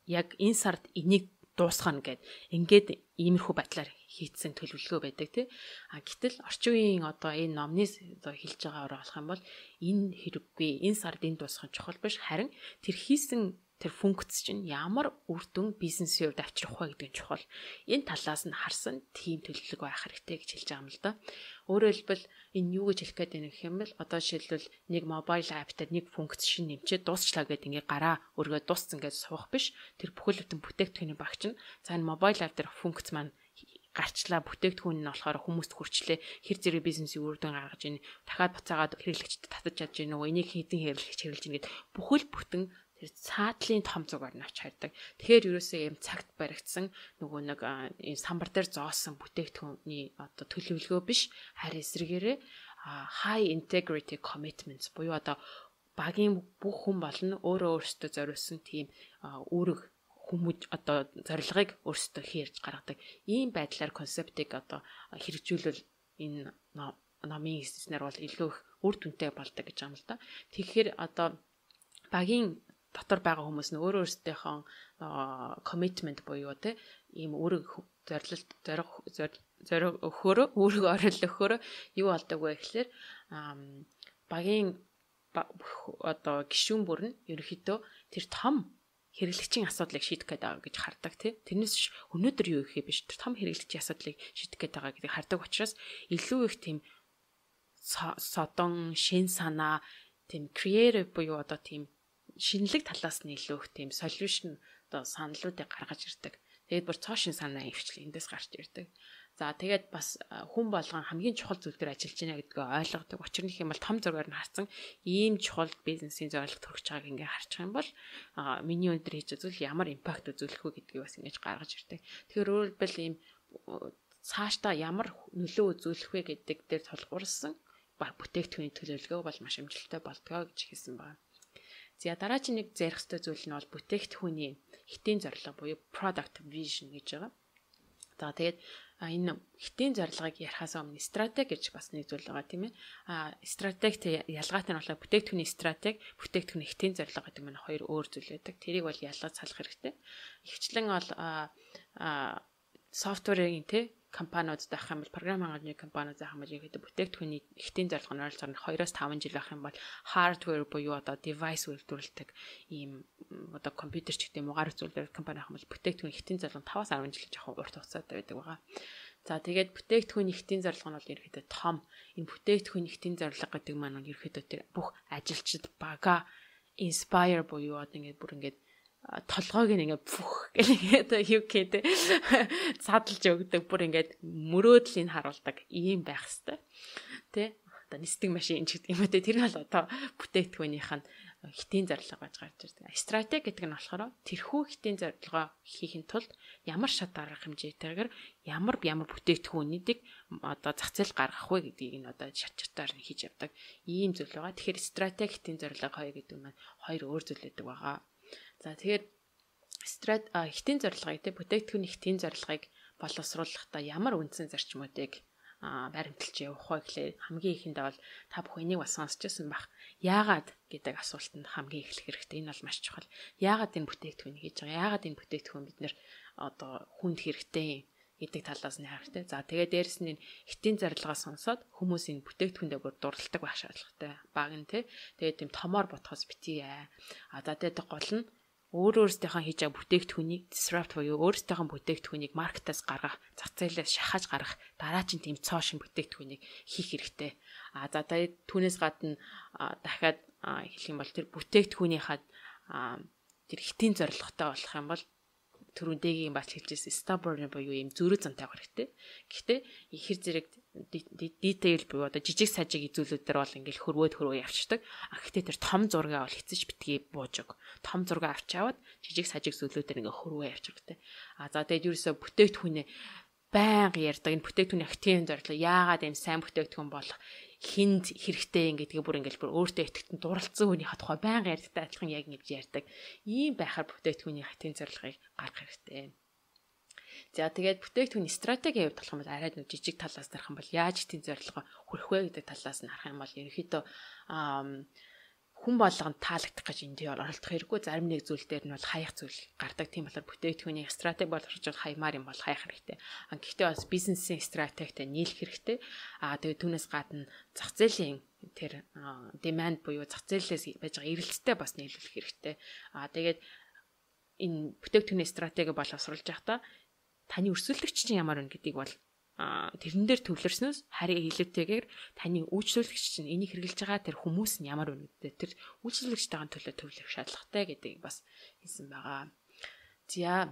яг энэ сард энийг дуусгана гэд ингээд иймэрхүү байдлаар хийцэн төлөвлөгөө байдаг тий. А гэтэл орчин үеийн одоо энэ номны одоо хэлж байгаагаар болох юм бол энэ хэрэггүй, энэ сард энэ дуусгах нь чухал биш, харин тэр хийсэн тэр функц чинь ямар үр дүн бизнесийн хувьд авчрах вэ гэдэг нь чухал. Энэ талаас нь харсан тийм төлөвлөгөө байх хэрэгтэй гэж хэлж байгаа юм л да. Өөрөөр хэлбэл энэ юу гэж хэлэх гээд байна гэх юм бол одоо жишээлбэл нэг мобайл апп дээр нэг функц шин нэмчээд дуусчлаа гэдэг ингээ гараа өргөө дууссан гэж суух биш. Тэр бүхэл бүтэн бүтээгдэхүүний багч нь за энэ мобайл апп дээр функц маань гарчлаа, бүтээгдэхүүн нь болохоор хүмүүст хүрчлээ, хэр зэрэг бизнесийн үр дүн гаргаж ийн, дахиад буцаагаад хэрэглэгчдэд татаж чадж гин үү, энийг хэдэн хэрэглэгч хэрэглэж гин гэд бүхэл бүтэн тэр цаатлын том зугаар нь авч хардаг. Тэгэхээр ерөөсөө ийм цагт баригдсан нөгөө нэг ийм самбар дээр зоосон бүтээгдэхүүний одоо төлөвлөгөө биш, харин эсрэгээрээ high integrity commitments буюу одоо багийн бүх хүн болно өөрөө өөрсдөө зориулсан тийм үүрэг хүмүүж одоо зорилгыг өөрсдөө хийрж гаргадаг. Ийм байдлаар концептыг одоо хэрэгжүүлвэл энэ номын хэсэгнэр бол илүү их үр дүнтэй болдог гэж байгаа юм л да. Тэгэхээр одоо багийн дотор байгаа хүмүүс нь өөрөө өөрсдийнхөө commitment буюу те ийм үүрэг зорилт зориг өгөхөөрөө үүрэг орол өгөхөөрөө юу болдог вэ гэхлээр багийн одоо гишүүн бүр нь ерөнхийдөө тэр том хэрэглэгчийн асуудлыг шийдэх гээд байгаа гэж хардаг тий. Тэрнээс биш өнөөдөр юу хийх биш тэр том хэрэглэгчийн асуудлыг шийдэх гээд байгаа гэдгийг хардаг учраас илүү их тийм содон шин санаа тийм creative буюу одоо тийм шинэлэг талаас нь илүү их тийм solution одоо саналуудыг гаргаж ирдэг. Тэгээд бүр цоо шин санаа ивчлээ эндээс гарч ирдэг. За тэгээд бас хүн болгон хамгийн чухал зүйл дээр ажиллаж байна гэдгээ ойлгодог. Учир нь юм бол том зургаар нь харсан ийм чухал бизнесийн зорилго төрөж байгааг ингээ харчих юм бол миний өндөр хийж байгаа зүйл ямар импакт үзүүлэх вэ гэдгийг бас ингэж гаргаж ирдэг. Тэгэхээр өөрөөр хэлбэл ийм цаашдаа ямар нөлөө үзүүлэх вэ гэдэг дээр тулгуурсан бүтээгдэхүүний төлөвлөгөө бол маш амжилттай болдгоо гэж хэлсэн байна. За дараагийн нэг ярих ёстой зүйл нь бол бүтээгдэхүүний хэтийн зорилго буюу product vision гэж байгаа. За тэгээд энэ хэтийн зорилгыг ярихаас өмнө стратеги гэж бас нэг зүйл байгаа, тийм ээ. Стратегт ялгаатай нь болохоор бүтээгдэхүүний стратеги, бүтээгдэхүүний хэтийн зорилго гэдэг нь хоёр өөр зүйл байдаг. Тэрийг бол ялгаж салах хэрэгтэй. Ихэвчлэн бол софтверийн тий компаниуд байх юм бол програм хангамжны компаниуд байх юм бол ерөнхийдөө бүтээгдэхүүний хэтийн зорилго нь ойролцоогоор 2-5 жил байх юм бол hardware буюу одоо device үйлдвэрлэдэг ийм одоо компьютер ч гэдэг юм уу гар утас компани байх юм бол бүтээгдэхүүний хэтийн зорилго нь 5-10 жил жоохон урт хугацаатай байдаг байгаа. За тэгээд бүтээгдэхүүний хэтийн зорилго нь бол ерөнхийдөө том. Энэ бүтээгдэхүүний хэтийн зорилго гэдэг маань нь ерөнхийдөө тэр бүх ажилчид бага inspire буюу одоо ингээд бүр ингээд толгойг нь ингээд пүх гэх ингээд юу гэдэг задлж өгдөг, бүр ингээд мөрөөдлийг харуулдаг ийм байх хэвээр тий. Одоо нисдэг машин ч гэдэг юм уу тий. Тэр нь бол одоо бүтээгдэхүүнийх нь хэтийн зорилго байж гарч ирдэг. Стратеги гэдэг нь болохоор тэрхүү хэтийн зорилгоо хийхин тулд ямар шат арга хэмжээтэйгээр ямар ямар бүтээгдэхүүнүүдийг одоо зах зээл гаргах вэ гэдгийг нь одоо шат шатаар нь хийж явдаг ийм зүйл байгаа. Тэгэхээр стратеги, хэтийн зорилго хоёр гэдэг нь хоёр өөр зүйл байдаг байгаа. За тэгэхээр хэтийн зорилгыг те бүтээгдэхүүний хэтийн зорилгыг боловсруулахдаа ямар үндсэн зарчмуудыг баримталж явах вэ гэхлээр хамгийн ихэндээ бол та бүхэн энийг бас сонсч байсан бах. Яагаад гэдэг асуултанд хамгийн эхлэх хэрэгтэй. Энэ бол маш чухал. Яагаад энэ бүтээгдэхүүнийг хийж байгаа? Яагаад энэ бүтээгдэхүүн бид нэр одоо хүнд хэрэгтэй гэдэг талаас нь харах хэрэгтэй. За тэгээд дээрэс нь энэ хэтийн зорилгоо сонсоод хүмүүс энэ бүтээгдэхүүндээ бүр дурладаг байх шаардлагатай. Баг нь те. Тэгээд тийм томоор бодохоос битгий. А за тэгээд гол нь өөр өөрсдийнхөө хийж байгаа бүтээгдэхүүнийг disrupt буюу өөрсдийнхөө бүтээгдэхүүнийг маркетаас гаргах, зах зээлээс шахаж гаргах дараачин тийм цоо шин бүтээгдэхүүнийг хийх хэрэгтэй. А за тэгээд түүнээс гадна дахиад хэлэх юм бол тэр бүтээгдэхүүнийхээ тэр хэтийн зорилготой болох юм бол түрүүн дэгийн бас хэлжсэн stubborn буюу ийм зөрүү зантай байх хэрэгтэй. Гэхдээ ихэр зэрэг detail буюу одоо жижиг сажиг зүйлүүд дээр бол ингээл хөрвөөд хөрвөө явчихдаг. А гэхдээ тэр том зургаа бол хэзээ ч битгий бууж өг. Том зургаа авч аваад жижиг сажиг зүйлүүдээр ингээ хөрвөө явчих хэрэгтэй. А за тэгээд ерөөсөө бүтээгдэхүүнээ байнга ярьдаг. Энэ бүтээгдэхүүний хэтийн зорилго яагаад ийм сайн бүтээгдэхүүн болох хинд хэрэгтэй гэдгийг бүр ингээл бүр өөртөө итгэтэн дурлцсан хүний тухай байнга ярьдагтай адилхан яг ингэж ярьдаг. Ийм байхаар бүтээгдэхүүний хэтийн зорилгыг гаргах хэрэгтэй. За тэгээд бүтээгдэхүүний стратегийн хувьд болох юм бол арай нэг жижиг талаас дарах юм бол яаж хэтийн зорилгоо хүрэх вэ гэдэг талаас нь харах юм бол ерөнхийдөө хүн болгонд таалагдах гэж энд оролдох хэрэггүй. Зарим нэг зүйл дээр нь бол хаях зүйл гардаг. Тийм болохоор бүтээгдэхүүний стратеги болгож бол хаямаар юм бол хаях хэрэгтэй. А гэхдээ бас бизнесийн стратегтэй нийлэх хэрэгтэй. А тэгээд түүнээс гадна зах зээлийн тэр demand буюу зах зээлээс байж байгаа эрэлттэй бас нийлүүлэх хэрэгтэй. А тэгээд энэ бүтээгдэхүүний стратеги боловсруулж байхдаа таны өрсөлдөгч чинь ямар вэ гэдгийг бол тэрэн дээр төвлөрснөөс харин илүүтэйгээр таны үйлчлүүлэгч чинь энийг хэрэглэж байгаа тэр хүмүүс нь ямар вэ гэдэг тэр үйлчлүүлэгчтэйгээ төлөө төвлөрөх шаардлагатай гэдгийг бас хэлсэн байгаа. За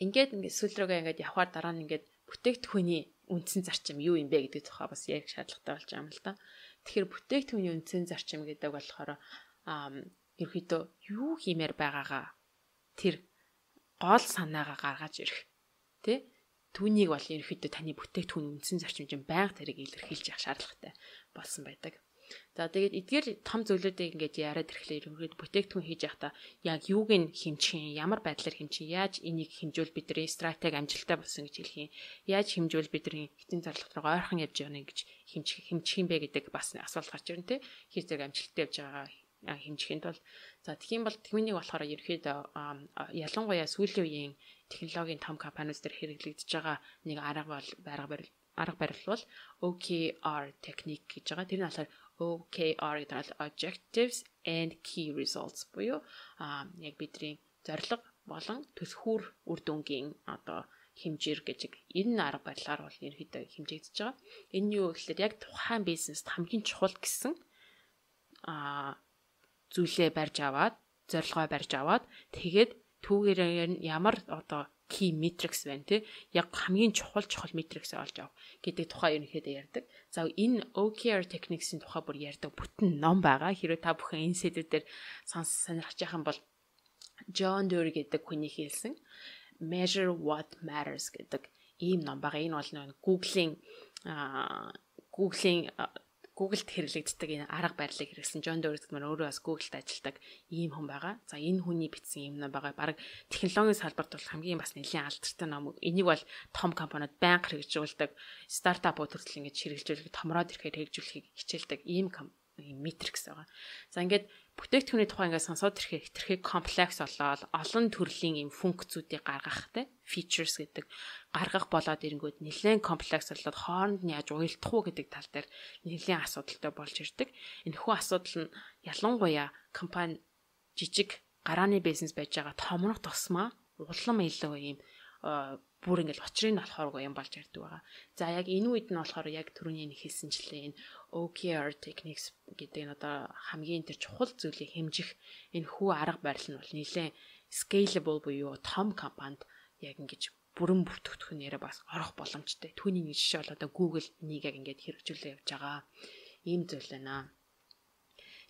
ингээд ингээд сүүл рүүгээ ингээд явхаар дараа нь ингээд бүтээгдэхүүний үндсэн зарчим юу юм бэ гэдэг тухай бас ярих шаардлагатай болж байгаа юм л да. Тэгэхээр бүтээгдэхүүний үндсэн зарчим гэдэг болохоор ерөнхийдөө юу хиймээр байгаагаа тэр гол санаагаа гаргаж ирэх тий. Түүнийг бол ерөнхийдөө таны бүтээгдэхүүний үндсэн зарчим чинь байнга тэрийг илэрхийлж явах шаардлагатай болсон байдаг. За тэгээд эдгээр том зүйлүүдийг ингээд яриад ирэхлээр ерөнхийдөө бүтээгдэхүүн хийж явахдаа яг юуг нь хэмжих юм, ямар байдлаар хэмжих, яаж энийг хэмжүүл бидний стратеги амжилттай болсон гэж хэлэх юм, яаж хэмжүүл бидний хэтийн зорилго руу ойрхон явж байгаа нэг гэж хэмжих юм бэ гэдэг бас асуулт гарч ирнэ те. Хэр зэрэг амжилттай явж байгаа хэмжихэд бол за тэгхийн бол түүнийг болохоор ерөнхийдөө ялангуяа сүүлийн үеийн технологийн том компаниуд дээр хэрэглэгдэж байгаа нэг арга бол арга барил бол OKR техник гэж байгаа. Тэр нь болохоор OKR гэдэг нь Objectives and Key Results буюу яг бидний зорилго болон төсвөр үр дүнгийн одоо хэмжээр гэж энэ арга барилаар бол ерөнхийдөө хэмжигдэж байгаа. Энэ нь юу гэхээр яг тухайн бизнест хамгийн чухал гэсэн зүйлээ барьж аваад, зорилгоо барьж аваад тэгээд түүгээр ямар одоо Key metrics байна тий. Яг хамгийн чухал чухал metrics олж авах гэдэг тухай ерөнхийдөө ярьдаг. За, энэ OKR techniques-ийн тухай бүр ярьдаг бүтэн ном байгаа. Хэрвээ та бүхэн энэ сэдвээр сонс сонирхож байгаа юм бол John Doerr гэдэг хүний хэлсэн Measure What Matters гэдэг ийм ном байгаа. Энэ бол нэг Google-ийн Google-д хэрэглэгддэг энэ арга барилыг хэрэглэсэн. John Doerr гэдэг маань өөрөө бас Google-д ажилладаг ийм хүн байгаа. За, энэ хүний бичсэн ийм ном байгаа. Бараг технологийн салбарт бол хамгийн бас нэлийн алдартай ном. Энийг бол том компаниуд байнга хэрэгжүүлдэг. Стартапууд хүртэл ингэж хэрэгжүүлэх, томроод ирэхээр хэрэгжүүлэхийг хичээлдэг ийм metrics байгаа. За, ингээд бүтээгдэхүүний тухай ингээд сонсоод ирэхээр хэтэрхий комплекс болоод олон төрлийн ийм функцүүдийг гаргах те, features гэдэг гаргах болоод ирэнгүүт нэлээд комплекс болоод хооронд нь яаж уялдах уу гэдэг тал дээр нэлээд асуудалтай болж ирдэг. Энэхүү асуудал нь ялангуяа компани жижиг гарааны бизнес байж байгаа томрох тусмаа улам илүү ийм бүр ингээл учрыг нь олохооргүй юм болж ярьдаг байгаа. За, яг энэ үед нь болохоор яг түрүүний нэг хэлсэнчлээ энэ OKR techniques гэдэг нь одоо хамгийн тэр чухал зүйлийг хэмжих энэ хүү арга барил нь бол нэлээд scalable буюу том компанид яг ингэж бүрэн бүртгэгдэх нэрээ бас орох боломжтой. Түүний нэг жишээ бол одоо Google энийг яг ингээд хэрэгжүүлээ явж байгаа ийм зүйл байна.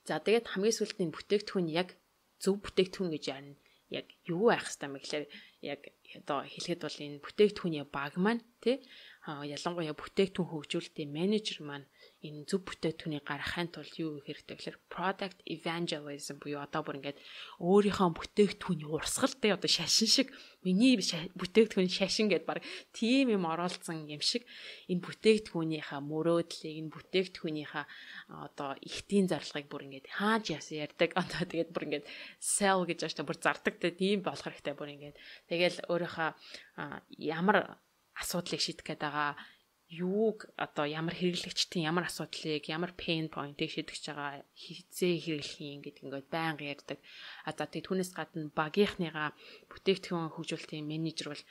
За, тэгээд хамгийн сүүлд энэ бүтээгдэхүүн яг зөв бүтээгдэхүүн гэж ярина, яг юу байх хэвээр юм гэхлээр яг одоо хэлэхэд бол энэ бүтээгдэхүүний баг маань тий, ялангуяа бүтээгдэхүүн хөгжүүлэлтийн менежер маань энэ зөв бүтээгдэхүүнийг гаргахын тулд юу хийх хэрэгтэй гэхээр product evangelism буюу одоо бүр ингээд өөрийнхөө бүтээгдэхүүний урсгалтай одоо шашин шиг, миний бүтээгдэхүүн шашин гэдээ баг тийм юм оролцсон юм шиг энэ бүтээгдэхүүнийхээ мөрөөдлийг, энэ бүтээгдэхүүнийхээ одоо ихтийн зорилгыг бүр ингээд хааж яасан ярьдаг, одоо тэгээд бүр ингээд sell гэж байна, бүр зардаг те, тийм болох хэрэгтэй. Бүр ингээд тэгэл өөрийнхөө ямар асуудлыг шийдэх гээд байгаа, юуг одоо ямар хэрэглэгчдийн ямар асуудлыг, ямар pain point-ыг шийдэж байгаа, хэзээ хэрэглэх юм гэдэг ингээд байнга ярьдаг. А за, тэг түүнээс гадна багийнхныгаа, бүтээгдэхүүн хөгжүүлэлтийн менежер бол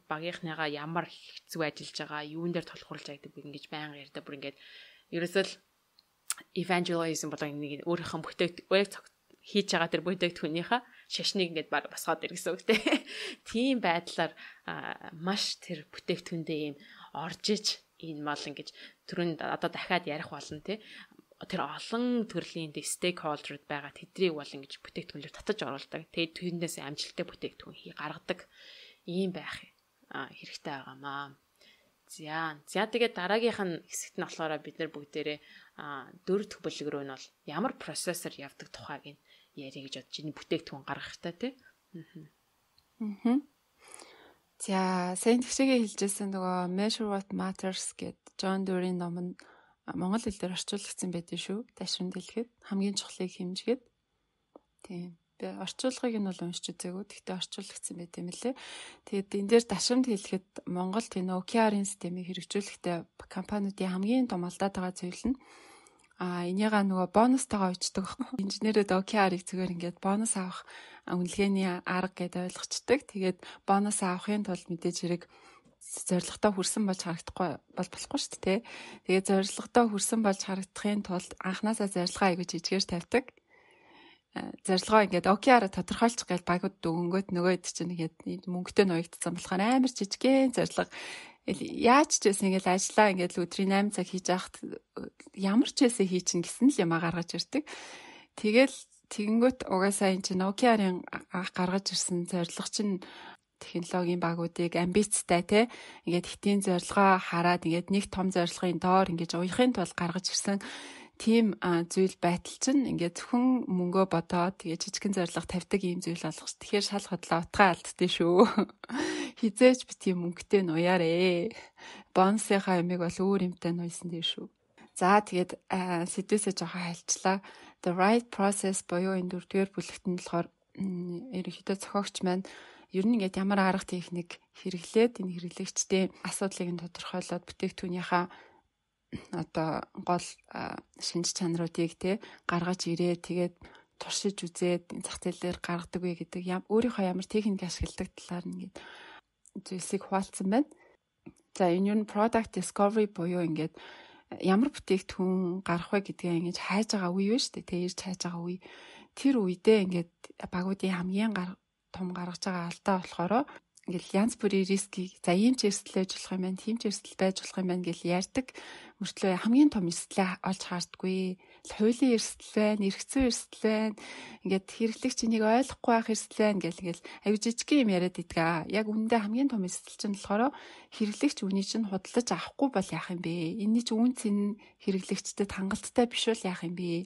багийнхныгаа ямар хэцүү ажиллаж байгаа, юун дээр тулгуурлаж байдаг бэ ингэж байнга ярьдаг. Бүр ингээд ерөөсөө л evangelism болоо нэг өөрийнхөө бүтээгдэхүүн хийж байгаа тэр бүтээгдэхүүнийхээ шашныг ингээд баг босгоод ир гэсэн үг те. Тийм байдлаар маш тэр бүтээгдэхүүндээ ийм орж иж энэ мал ингэж түрүүнд одоо дахиад ярих болно те, тэр олон төрлийн stakeholder байгаа, тэдрийг бол ингэж бүтээгдэхүүнээр татаж оруулдаг. Тэгээд түүнээс амжилттай бүтээгдэхүүн хий гаргадаг ийм байх хэрэгтэй байгаамаа. За за, тэгээд дараагийнх нь хэсэгт нь болохоор бид нар бүгдээрээ дөрөв дэх бүлэг рүү нь бол ямар процессор явдаг тухайг нь ярих гэж бодож энэ бүтээгдэхүүн гаргах та тий. Аа. За, сайн тэгшээгээ хэлжсэн нөгөө Measure What Matters гэд John Doerr-ийн ном нь монгол хэл дээр орчуулагдсан байдаг шүү. Ташрамд хэлэхэд хамгийн чухлыг хэмжгээд. Тийм. Би орчуулгыг нь бол уншиж үзээгүй. Гэхдээ орчуулагдсан байт юм лээ. Тэгээд энэ дээр ташрамд хэлэхэд Монгол тийм OKR-ын системийг хэрэгжүүлэхдээ компаниудын хамгийн том алдаад байгаа зүйл нь энийгээ нөгөө бонустайгаа уучдаг. Инженерүүд OKR-ыг зүгээр ингээд бонус авах үнэлгээний арга гэдээ ойлгочдөг. Тэгээд бонус авахын тулд мэдээж хэрэг зорилготой хүрсэн болж харагдахгүй бол болохгүй шүү дээ. Тэгээд зорилготой хүрсэн болж харагдахын тулд анханасаа зорилгоо айгүй жижигээр тавьдаг. Зорилгоо ингээд OKR тодорхойлчих гээл багууд дүгэнгөөт нөгөө хэд чинь ингээд мөнгөтэй нуягдсан болохоор амар жижигхэн зорилго, яаж ч байсан ингээл ажиллаа, ингээл өдрийн 8 цаг хийж яхад ямар ч байсан хийчин гэсэн л юм гаргаж ирдэг. Тэгэл тэгэнгүүт угаасаа эн чинь OKR-ын гаргаж ирсэн зорилго чинь технологийн багуудыг амбицтай те, ингээд хэтийн зорилгоо хараад ингээд нэг том зорилгын доор ингээд уяхын тулд гаргаж ирсэн тийм зүйл байтал чинь ингээд зөвхөн мөнгөө бодоод тэгээ жижигхэн зорилго тавьдаг ийм зүйл болгох. Тэгэхээр шал хотлоо утгаа алддээ шүү. Хизээч би тийм мөнгөтэй нуяарэ. Бонусынхаа ямиг бол өөр юмтай нуйсан дээ шүү. За, тэгээд сэдвээсээ жоохон хайлчлаа. The right process буюу энэ дөрөвдүгээр бүлэгт нь болохоор ерөнхийдөө зохиогч маань ер нь ингээд ямар арга техник хэрэглээд энэ хэрэглэгчдийн асуудлыг нь тодорхойлоод бүтээгдэхүүнийхээ одоо гол шинж чанаруудыг те гаргаж ирээ, тэгээд туршиж үзээд зах зээл дээр гаргадаг вэ гэдэг, өөрийнхөө ямар техник ашигладаг талаар ингээд зүйлсийг хуваалцсан байна. За, энэ юу product discovery буюу ингээд ямар бүтээгдэхүүн гарах вэ гэдгээ ингэж хайж байгаа үе байна шүү дээ. Тэ, ирж хайж байгаа үе. Тэр үедээ ингээд багуудын хамгийн том гаргаж байгаа алдаа болохоор Ингээл янз бүрийн рискийг за ийм ч эрсдэл байж болох юм байна, тийм ч эрсдэл байж болох юм байна гэж ярьдаг мөртлөө хамгийн том эрсдлээ олж хаардгүй. Хуулийн эрсдэл байна, эрх зүйн эрсдэл байна. Ингээд хэрэглэгч энийг ойлгохгүй байх эрсдэл байна гэл ингээл аюу жижиг юм яриад иддэг. Яг үүндээ хамгийн том эрсдэл чинь болохоор хэрэглэгч үний чинь худалдаж авахгүй бол яах юм бэ? Энийний чинь үн цэн хэрэглэгчдэд хангалттай биш бол яах юм бэ?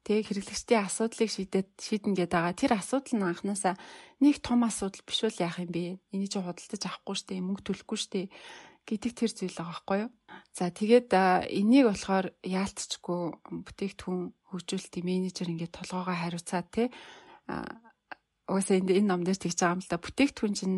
Тэг хэрэглэгчдийн асуудлыг шийдээд шийднэ гэдэг байгаа. Тэр асуудал нь анханасаа нэг том асуудал биш бол яах юм бэ? Энийг чи худалдаж авахгүй штэ, мөнгө төлөхгүй штэ гэдэг тэр зүйл байгаа байхгүй юу? За тэгээд энийг болохоор яалтчгүй бүтээгдэхүүн хөгжүүлэлтийн менежер ингээд толгоогоо хариуцаад те угаасаа энэ ном дээр тэгж байгаа юм л да. Бүтээгдэхүүн чинь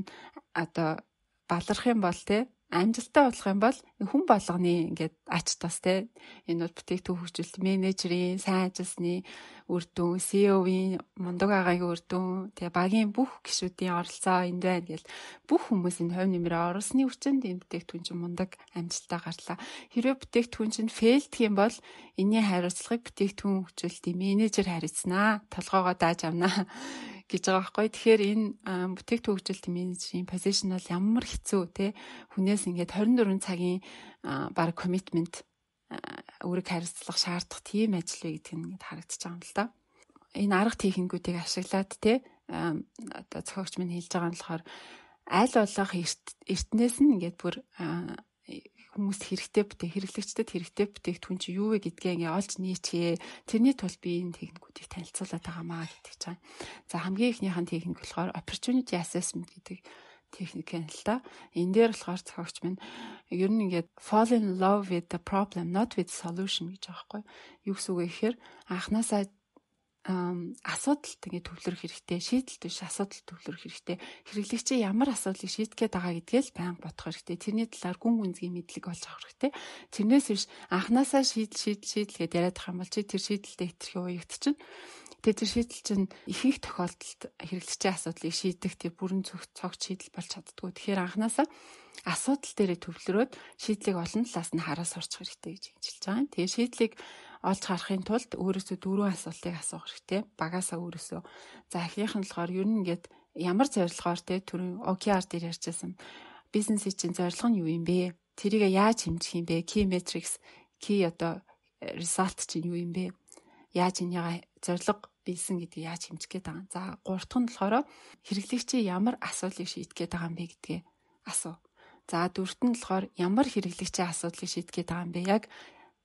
одоо баларх юм бол те амжилттай болох юм бол хүн болгоны ингээд ач тус те энэ бол бүтээгдэхүүн хөгжүүлэлт менежерийн сайн ажилласны үр дүн, CEO-ийн мундаг агагийн үр дүн, тэгээ багийн бүх гишүүдийн оролцоо энд байна гэл бүх хүмүүс энэ хувь нэмрээ оруулсны хүчинд энэ бүтээгдэхүүн чинь мундаг амжилттай гарлаа. Хэрвээ бүтээгдэхүүн чинь фейлдэх юм бол энэний хариуцлагыг бүтээгдэхүүн хөгжүүлэлтийн менежер хариуцнаа. Толгоогоо дааж авнаа гэж байгаа байхгүй. Тэгэхээр энэ бүтээгдэхүүн хөгжүүлэлтийн менежерийн position бол ямар хэцүү те хүнээс ингээд 24 цагийн баг commitment үүрэг хариуцлага шаардах тийм ажил вэ гэдэг нь ингээд харагдаж байгаа юм л да. Энэ арга техникүүдийг ашиглаад те одоо зохиогч минь хэлж байгаа нь болохоор аль болох эртнээс нь ингээд бүр хүмүүст хэрэгтэй хэрэглэгчдэд хэрэгтэй бүтээгдэхүүн чи юу вэ гэдгээ ингээ олж нийчээ. Тэрний тулд би энэ техникүүдийг танилцуулаад байгаамаа гэдэг чинь. За хамгийн эхнийх нь техник болохоор opportunity assessment гэдэг техник юм л та. Энэ дээр болохоор зохиогч минь ер нь ингээд fall in love with the problem, not with solution гэж байгаа байхгүй юу. Гэсэн үг вэ гэхээр анханасаа асуудалт ингээд төвлөрөх хэрэгтэй. Шийдэлт биш, асуудал төвлөрөх хэрэгтэй. Хэрэглэгчийн ямар асуудлыг шийдэх гээд байгаа гэдгээ л байнга бодох хэрэгтэй. Тэрний талаар гүн гүнзгий мэдлэг олж авах хэрэгтэй. Тэрнээс биш анханасаа шийдэл шийдэл шийдэл гэдээ яриад байгаа юм бол чи тэр шийдэлтэд хэтэрхий уягдчихна. Тэгээ тэр шийдэл чинь ихэнх тохиолдолд хэрэглэгчийн асуудлыг шийдэх тэр бүрэн цогц шийдэл болж чаддгүй. Тэгэхээр анханасаа асуудал дээрээ төвлөрөөд шийдлийг олон талаас нь хараа сурчих хэрэгтэй гэж хэлж байгаа юм. Тэгээ шийдлийг олж харахын тулд өөрөөсөө дөрвөн асуултыг асуух хэрэгтэй. Багасаа өөрөөсөө. За эхнийх нь болохоор ер нь ингээд ямар зорилгоор те түрүүн OKR дээр ярьжсэн бизнесийн чинь зорилго нь юу юм бэ? Тэрийг яаж хэмжих юм бэ? Key metrics, key одоо result чинь юу юм бэ? Яаж энийгээ зорилго биелсэн гэдгийг яаж хэмжих гээд байгаа. За гурав дахь нь болохоор хэрэглэгчийн ямар асуудлыг шийдэх гээд байгаа юм бэ гэдгээ асуу. За дөрөвт нь болохоор ямар хэрэглэгчийн асуудлыг шийдэх гээд байгаа юм бэ? Яг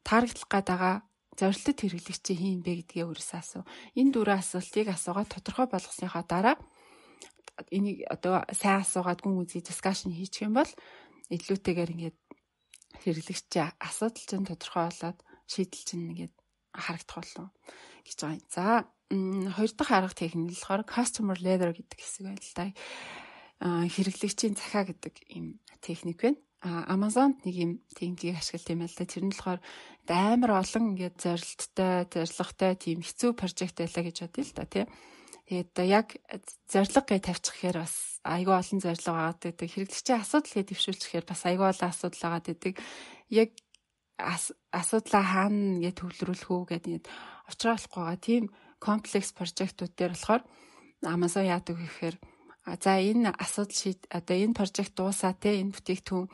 таргатлах гээд байгаа зорилтод хэрэглэгчийн хин юм бэ гэдгээ өөрөөсөө асуу. Энэ дөрвөн асуултыг асуугаад тодорхой болгосныхоо дараа энийг одоо сайн асуугаад гүн гүнзгий discussion хийчих юм бол илүүтэйгээр ингээд хэрэглэгчийн асуудал чинь тодорхой болоод шийдэл чинь ингээд харагдах болов гэж байгаа юм. За хоёр дахь арга техник болохоор customer letter гэдэг хэсэг байна л да. Хэрэглэгчийн захиа гэдэг ийм техник байна. Amazon-д нэг юм техникийг ашигладаг юм байна л да. Тэр нь болохоор амар олон ингээд зорилттой, зорилготой тийм хэцүү project байлаа гэж бодъё л да, тий. Тэгээд яг зорилго гэж тавьчих гэхээр бас айгүй олон зорилго байгаад байдаг. Хэрэглэгчийн асуудал гэж дэвшүүлчихээр бас айгүй олон асуудал байгаад байдаг. Яг асуудлаа хаана ингэ төвлөрүүлэх үү гэдэг ингээд учруулахгүй байгаа тийм комплекс project ууд дээр болохоор Amazon яадаг вэ гэхээр за энэ асуудал шийд одоо энэ project дуусаа те энэ бүтээгдэхүүн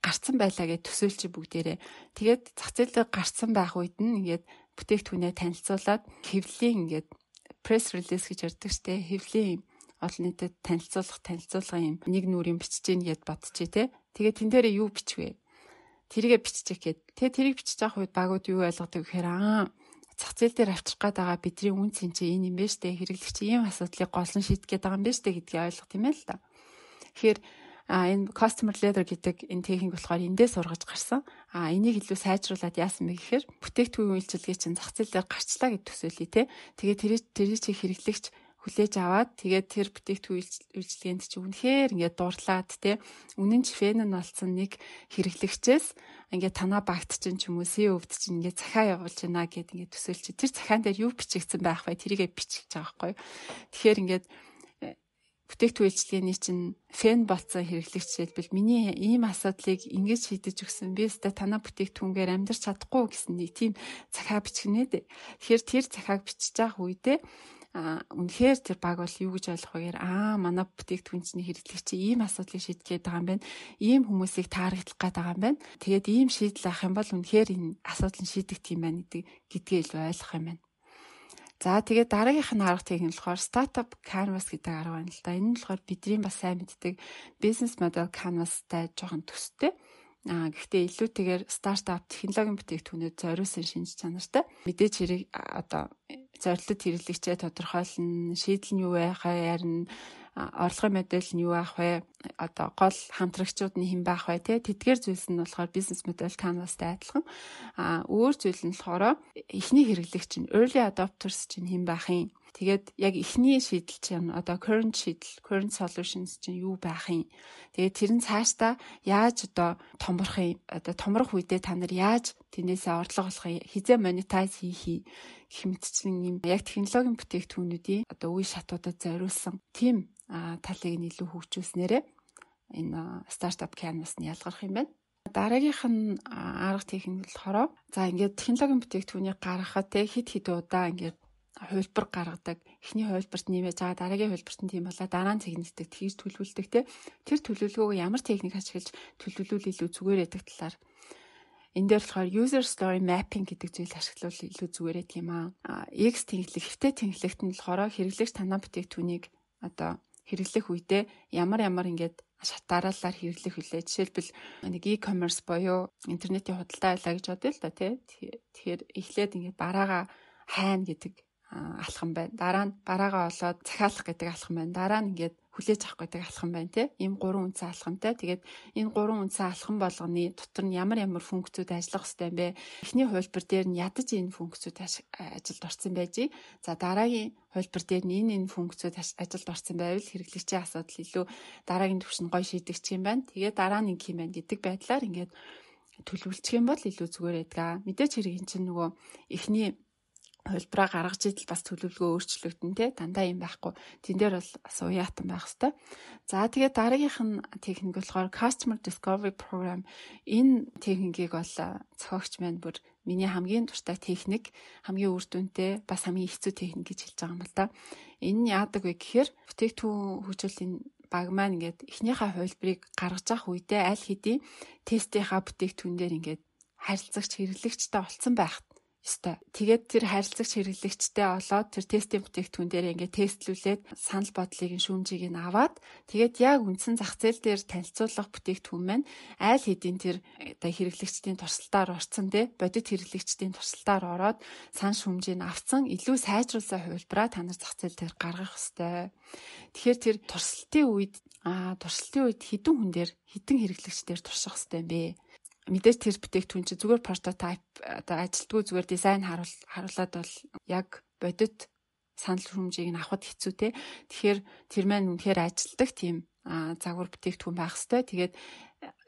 гарцсан байлаа гэж төсөөлчих бүгдээрээ. Тэгээд зах зээл дээр гарцсан байх үед нь ингээд бүтээгдэхүүнээ танилцуулаад хэвлэлийн ингээд press release гэж ярьдаг штэ хэвлэлийн олон нийтэд танилцуулах танилцуулгын юм нэг нүрийн бичиж гин гэд бодчих те. Тэгээд тэн дээрээ юу бичих вэ? Тэрийгэ биччих гээд. Тэгээ тэрийг бичиж авах үед багууд юу ойлгодог гэхээр зах зээл дээр авчрах гээд байгаа бидний үн цэн чи энэ юм байна штэ. Хэрэглэгч ийм асуудлыг голон шийдэх гээд байгаа юм байна штэ гэдгийг ойлгох юм байна л да. Тэгэхээр энэ customer letter гэдэг энэ техник болохоор эндээс сургаж гарсан. Энийг илүү сайжруулад яасан бэ гэхээр бүтээгдэхүүн үйлчилгээ чинь зах зээл дээр гарчлаа гэж төсөөлье те. Тэгээ тэрийг чи хэрэглэгч хүлээж аваад тэгээд тэр бүтээгдэхүүн үйлчилгээнд чи үнэхээр ингээд дурлаад те үнэн ч fan нь болсон нэг хэрэглэгчээс ингээд танаа багт чинь ч юм уу CEO-вд чинь ингээд захиа явуулж байна гэд ингээд төсөөлч тэр захиан дээр юу бичигдсэн байх вэ тэрийгэ бичиж байгаа байхгүй юу. Тэгэхээр ингээд бүтээгдэхүүн үйлчилгээний чинь fan болсон хэрэглэгч жишээлбэл миний ийм асуудлыг ингэж шийдэж өгсөн би өстой танаа бүтээгдэхүүнгээр амьдарч чадахгүй гэсэн нэг тийм захиа бичгэнэ дээ. Тэгэхээр тэр захиаг бичиж байгаа үедээ Үнэхээр тэр баг бол юу гэж ойлгох вэ гэхээр манай бүтээгдэхүүн чинь хэрэглэгч ийм асуудлыг шийдэх гээд байгаа юм байна. Ийм хүмүүсийг тааргатлах гээд байгаа юм байна. Тэгээд ийм шийдэл авах юм бол үнэхээр энэ асуудал нь шийдэгдэх юм байна гэдгээ илүү ойлгох юм байна. За тэгээд дараагийнх нь арга техник болохоор Startup Canvas гэдэг арга байна л да. Энэ нь болохоор бидний бас сайн мэддэг Business Model Canvas-тай жоохон төстэй. Гэхдээ илүүтэйгээр стартап технологийн бүтээгдэхүүнүүд зориулсан шинж чанартай. Мэдээж хэрэг одоо зорилтод хэрэглэгчээ тодорхойлно, шийдэл нь юу байхаа ярина, орлогын модель нь юу байх вэ? Одоо гол хамтрагчууд нь хэн байх вэ те? Тэдгээр зүйлс нь болохоор бизнес модель canvas-тай адилхан. Өөр зүйл нь болохоор эхний хэрэглэгч нь early adopters чинь хэн байх юм? Тэгээд яг эхний шийдэл чинь одоо current шийдэл, current solutions чинь юу байх юм? Тэгээд тэр нь цаашдаа яаж одоо томрох юм? Одоо томрох үедээ та нар яаж тэрнээсээ орлого олох юм? Хизээ monetize хийх юм? Гэх мэтчлэн юм яг технологийн бүтээгдэхүүнүүдийн одоо үе шатуудад зориулсан тийм талыг нь илүү хөгжүүлснээрээ энэ стартап canvas нь ялгарх юм байна. Дараагийнх нь арга техник болохоор за ингээд технологийн бүтээгдэхүүнийг гаргахад те хэд хэд удаа ингээд хувилбар гаргадаг. Эхний хувилбарт нэмэж байгаа, дараагийн хувилбарт нь тийм болоо, дараа нь техниктэй тэгж төлөвлөдөг те. Тэр төлөвлөгөөгөө ямар техник ашиглаж төлөвлөвөл илүү зүгээр байдаг талаар. Энэ дээр болохоор user story mapping гэдэг зүйл ашиглавал илүү зүгээр байдаг юм аа. X тэнхлэг, хэвтэй тэнхлэгт нь болохоор хэрэглэгч танаа бүтээгдэхүүнийг одоо хэрэглэх үедээ ямар ямар ингээд шат дараалалаар хэрэглэх вүлээ. Жишээлбэл нэг e-commerce буюу интернетийн худалдаа байлаа гэж бодъё л да тий. Тэгэхээр эхлээд ингээд бараагаа хайна гэдэг алхам байна. Дараа нь бараагаа олоод захиалах гэдэг алхам байна. Дараа нь ингээд хүлээж авах гэдэг алхам байна тий. Ийм гурван үндсэн алхамтай. Тэгээд энэ гурван үндсэн алхам болгоны дотор нь ямар ямар функцүүд ажиллах ёстой юм бэ? Эхний хувилбар дээр нь ядаж энэ функцүүд ажилд орсон байж. За дараагийн хувилбар дээр нь энэ функцүүд ажилд орсон байвал хэрэглэгчийн асуудал илүү дараагийн түвшинд гоё шийдэгдэх юм байна. Тэгээд дараа нь ингэх юм байна гэдэг байдлаар ингээд төлөвлөчих юм бол илүү зүгээр байдаг. Мэдээж хэрэг эн чинь нөгөө эхний хувилбараа гаргаж идэл бас төлөвлөгөө өөрчлөгдөн те, дандаа юм байхгүй. Тэн дээр бол бас уяатан байх хэвээр. За тэгээд дараагийнх нь техник болохоор Customer Discovery Program. Энэ техникийг бол зохиогч маань бүр миний хамгийн дуртай техник, хамгийн үр дүнтэй, бас хамгийн хэцүү техник гэж хэлж байгаа юм л да. Энэ нь яадаг вэ гэхээр бүтээгдэхүүн хөгжүүлэлтийн баг маань ингээд эхнийхээ хувилбарыг гаргаж авах үедээ аль хэдийн тестийнхаа бүтээгдэхүүн дээр ингээд харилцагч хэрэглэгчтэй олцсон байх ёстой. Тэгээд тэр харилцагч хэрэглэгчтэй олоод тэр тестийн бүтээгдэхүүн дээр ингээд тестлүүлээд санал бодлыг нь шүүмжийг нь аваад тэгээд яг үндсэн зах зээл дээр танилцуулах бүтээгдэхүүн маань айл хэдийн тэр одоо хэрэглэгчдийн туршилтаар орцсон те, бодит хэрэглэгчдийн туршилтаар ороод санал шүүмжийг нь авцсан илүү сайжруулсан хувилбараа та нар зах зээл дээр гаргах ёстой. Тэгэхээр тэр туршилтын үед хэдэн хүн дээр хэдэн хэрэглэгч дээр турших ёстой юм бэ? Мэдээж тэр бүтээгдэхүүн чинь зүгээр прототип одоо ажилтгүй зүгээр дизайн харуулад бол яг бодит санал хүмжийг нь авахд хэцүү те. Тэгэхээр тэр маань үнэхээр ажилтдаг тийм загвар бүтээгдэхүүн байх хэвээр. Тэгээд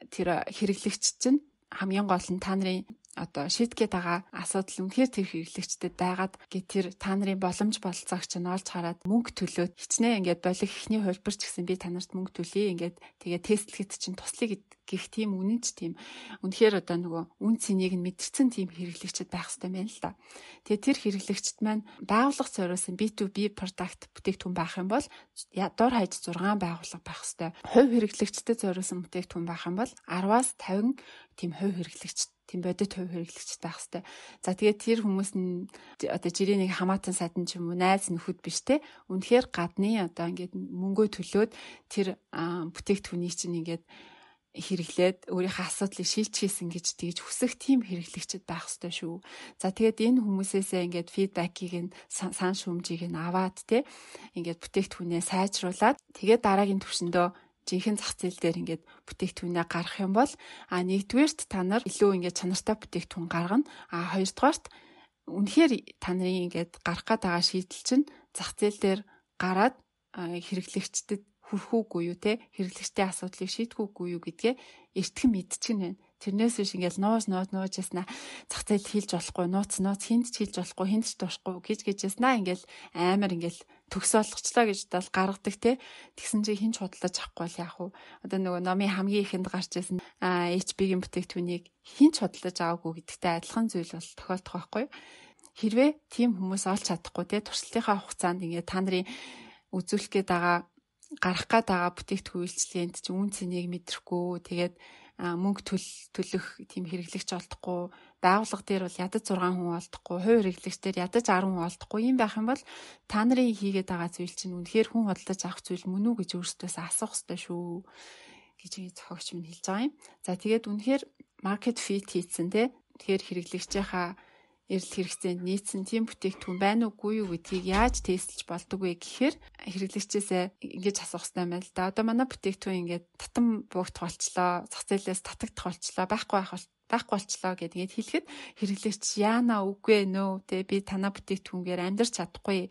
тэр хэрэглэгч чинь хамгийн гол нь та нарын одоо шийдгээд байгаа асуудал үнэхээр тэр хэрэглэгчдэд байгаад гэ тэр та нарын боломж бололцоог чинь олж хараад мөнгө төлөөд хичнээн ингээд болих эхний хувилбар ч гэсэн би та нарт мөнгө төлье ингээд тэгээ тестлэхэд чинь туслая гэх тийм үнэн ч тийм үнэхээр одоо нөгөө үн цэнийг нь мэдэрсэн тийм хэрэглэгчд байх хэрэгтэй байна л да. Тэгээ тэр хэрэглэгчд маань байгууллага зориулсан B2B product бүтээгдэхүүн байх юм бол дур хаяж 6 байгууллага байх хэрэгтэй. Хувь хэрэглэгчдэд зориулсан бүтээгдэхүүн байх юм бол 10-аас 50 тийм хувь хэрэглэгч, тийм бодит хувь хэрэглэгчд байх хэрэгтэй. За тэгээд тэр хүмүүс нь одоо жирийн нэг хамаатан сайдан ч юм уу найз нөхөд биш те. Үнэхээр гадны одоо ингээд мөнгөө төлөөд тэр бүтээгдэхүүнийг чинь ингээд хэрэглээд өөрийнхөө асуудлыг шийдчихсэн гэж тэгж хүсэх тийм хэрэглэгчд байх ёстой шүү. За тэгээд энэ хүмүүсээсээ ингээд фидбэкийг нь сан шүүмжийг нь аваад те ингээд бүтээгдэхүүнээ сайжруулад тэгээд дараагийн түвшиндөө жинхэнэ зах зээл дээр ингээд бүтээгдэхүүнээ гаргах юм бол нэгдүгээрт та нар илүү ингээд чанартай бүтээгдэхүүн гаргана. Хоёрдугаарт үнэхээр та нарын ингээд гарах гээд байгаа шийдэл чинь зах зээл дээр гараад хэрэглэгчдэд хүрхүүгүй юу те, хэрэглэгчдийн асуудлыг шийдэхүүгүй юу гэдгээ эртхэн мэдчихнэ байна. Тэрнээс биш ингээл нууж нууж нууж яснаа зах зээл хийлж болохгүй, нууц нууц хинт ч хийлж болохгүй, хинт ч дуршгүй гэж гэж яснаа ингээл амар ингээл төгс олгочлоо гэж бодол гаргадаг те. Тэгсэн чинь хинч худалдаж авахгүй бол яах вэ? Одоо нөгөө номын хамгийн ихэнд гарч ирсэн HP-ийн бүтээгдэхүүнийг хинч худалдаж аваагүй гэдэгтэй адилхан зүйл бол тохиолдох байхгүй юу? Хэрвээ тийм хүмүүс олж чадахгүй те туршилтынхаа хугацаанд ингээд та нарын үзүүлэх гээд байгаа гарах гээд байгаа бүтээгдэхүүн үйлчилгээнд чинь үн цэнийг мэдрэхгүй, тэгээд мөнгө төлөх тийм хэрэглэгч олдохгүй, байгууллага дээр бол ядаж 6 хүн олдохгүй, хувь хэрэглэгч дээр ядаж 10 хүн олдохгүй юм байх юм бол та нарын хийгээд байгаа зүйл чинь үнэхээр хүн худалдаж авах зүйл мөн үү гэж өөрсдөөсөө асуух ёстой шүү гэж зохиогч минь хэлж байгаа юм. За тэгээд үнэхээр market fit хийцэн те, тэгэхээр хэрэглэгчийнхаа эрэл хэрэгцээнд нийцсэн тийм бүтээгдэхүүн байна уугүй юу гэдгийг яаж тестэлж болдог вэ гэхээр хэрэглэгчээсээ ингэж асуух хэрэгтэй байна л да. Одоо манай бүтээгдэхүүн ингээд татан буугдах болчлоо, зах зээлээс татагдах болчлоо, байхгүй болчлоо гэдэг ингээд хэлэхэд хэрэглэгч яана үгүй нөө те би танаа бүтээгдэхүүнгээр амьдарч чадахгүй,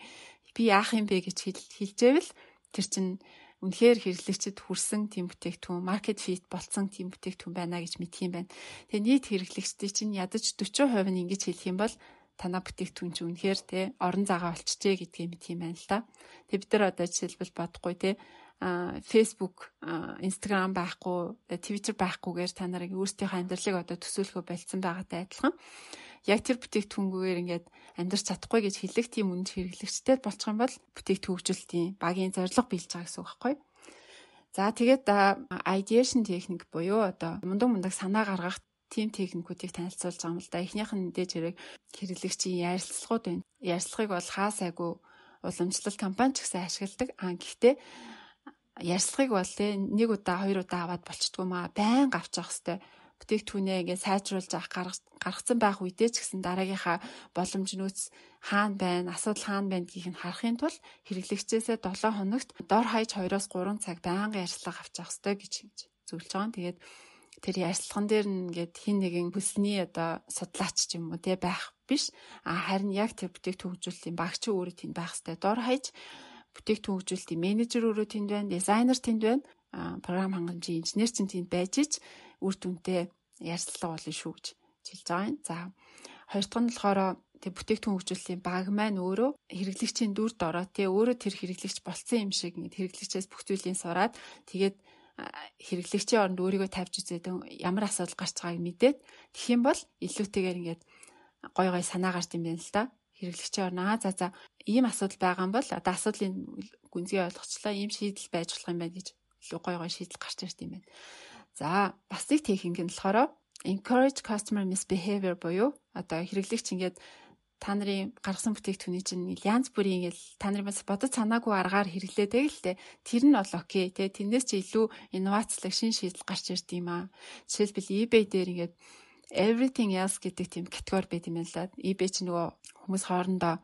би яах юм бэ гэж хэлжээвэл тэр чинь үнэхээр хэрэглэгчид хүрсэн тийм бүтээгдэхүүн, market fit болцсон тийм бүтээгдэхүүн байна гэж мэдх юм байна. Тэгээ нийт хэрэглэгчдийн чинь ядаж 40% нь ингэж хэлэх юм бол танаа бүтээгдэхүүн чинь үнэхээр те орон зайгаа олчжээ гэдгийг мэдх юм байна л да. Тэгээ бид нар одоо жишээлбэл бодохгүй те Facebook, Instagram байхгүй, Twitter байхгүйгээр та нарыг өөрсдийнхөө амьдралыг одоо төсөөлөхөө болцсон байгаатай адилхан. Яг тэр бүтээгдэхүүнгүйгээр ингээд амьдарч чадахгүй гэж хэлэх тийм үнэт хэрэглэгчтэй болчих юм бол бүтээгдэхүүн хөгжүүлэлтийн багийн зорилго биелж байгаа гэсэн үг байхгүй юу? За тэгээд ideation техник буюу одоо мундаг санаа гаргах тийм техникүүдийг танилцуулж байгаа юм л да. Эхнийх нь мэдээж хэрэг хэрэглэгчийн ярилцлагууд байна. Ярилцлагыг бол хаа сайгүй уламжлал компани ч гэсэн ашигладаг. Гэхдээ ярилцлагыг бол нэг удаа хоёр удаа аваад болчдгоо маа байнга авч явах хэвээр. Бүтээгдэхүүнээ ингээд сайжруулж авах гаргацсан байх үедээ ч гэсэн дараагийнхаа боломж нөөц хаана байна, асуудал хаана байна гэдгийг нь харахын тулд хэрэглэгчээсээ 7 хоногт дор хаяж 2-3 цаг байнга ярилцлага авч явах хэвээр гэж зөвлөж байгаа. Тэгээд тэр ярилцлаган дээр нь ингээд хин нэгэн хүсний одоо судлаач ч юм уу те байх биш. Харин яг тэр бүтээгдэхүүн хөгжүүлэлтийн багч өөрөө тэнд байх хэвээр. Дор хаяж бүтээгдэхүүн хөгжүүлэлтийн менежер өөрөө тэнд байна, дизайнер тэнд байна, програм хангамжийн инженер чинь тэнд байж ич үр дүнтэй ярилцлага болно шүү гэж хэлж байгаа юм. За хоёр дахь нь болохоор тэг бүтээгдэхүүн хөгжүүлэлтийн баг маань өөрөө хэрэглэгчийн дүрд ороод тэг өөрөө тэр хэрэглэгч болцсон юм шиг ингээд хэрэглэгчээс бүх зүйлийг сураад тэгээд хэрэглэгчийн оронд өөрийгөө тавьж үзээд ямар асуудал гарч байгааг мэдээд тэгэх юм бол илүүтэйгээр ингээд гой гой санаа гарч юм байна л да. Хэрэглэгчийн орно за ийм асуудал байгаа юм бол одоо асуудлын гүнзгий ойлгочлоо, ийм шийдэл байж болох юм байна гэж илүү гой гой шийдэл гарч ирд юм байна. За бас нэг техник нь болохоор encourage customer misbehavior буюу одоо хэрэглэгч ингээд та нарын гаргасан бүтээгдэхүүний чинь янз бүрийн ингээд та нарын бас бодож санаагүй аргаар хэрэглээдэг л дээ. Тэр нь бол окей те, тэрнээс чи илүү инновацлог шин шийдэл гарч ирд юм аа. Жишээлбэл eBay дээр ингээд everything else гэдэг тийм категори байт юм байна л да. eBay чи нөгөө хүмүүс хоорондоо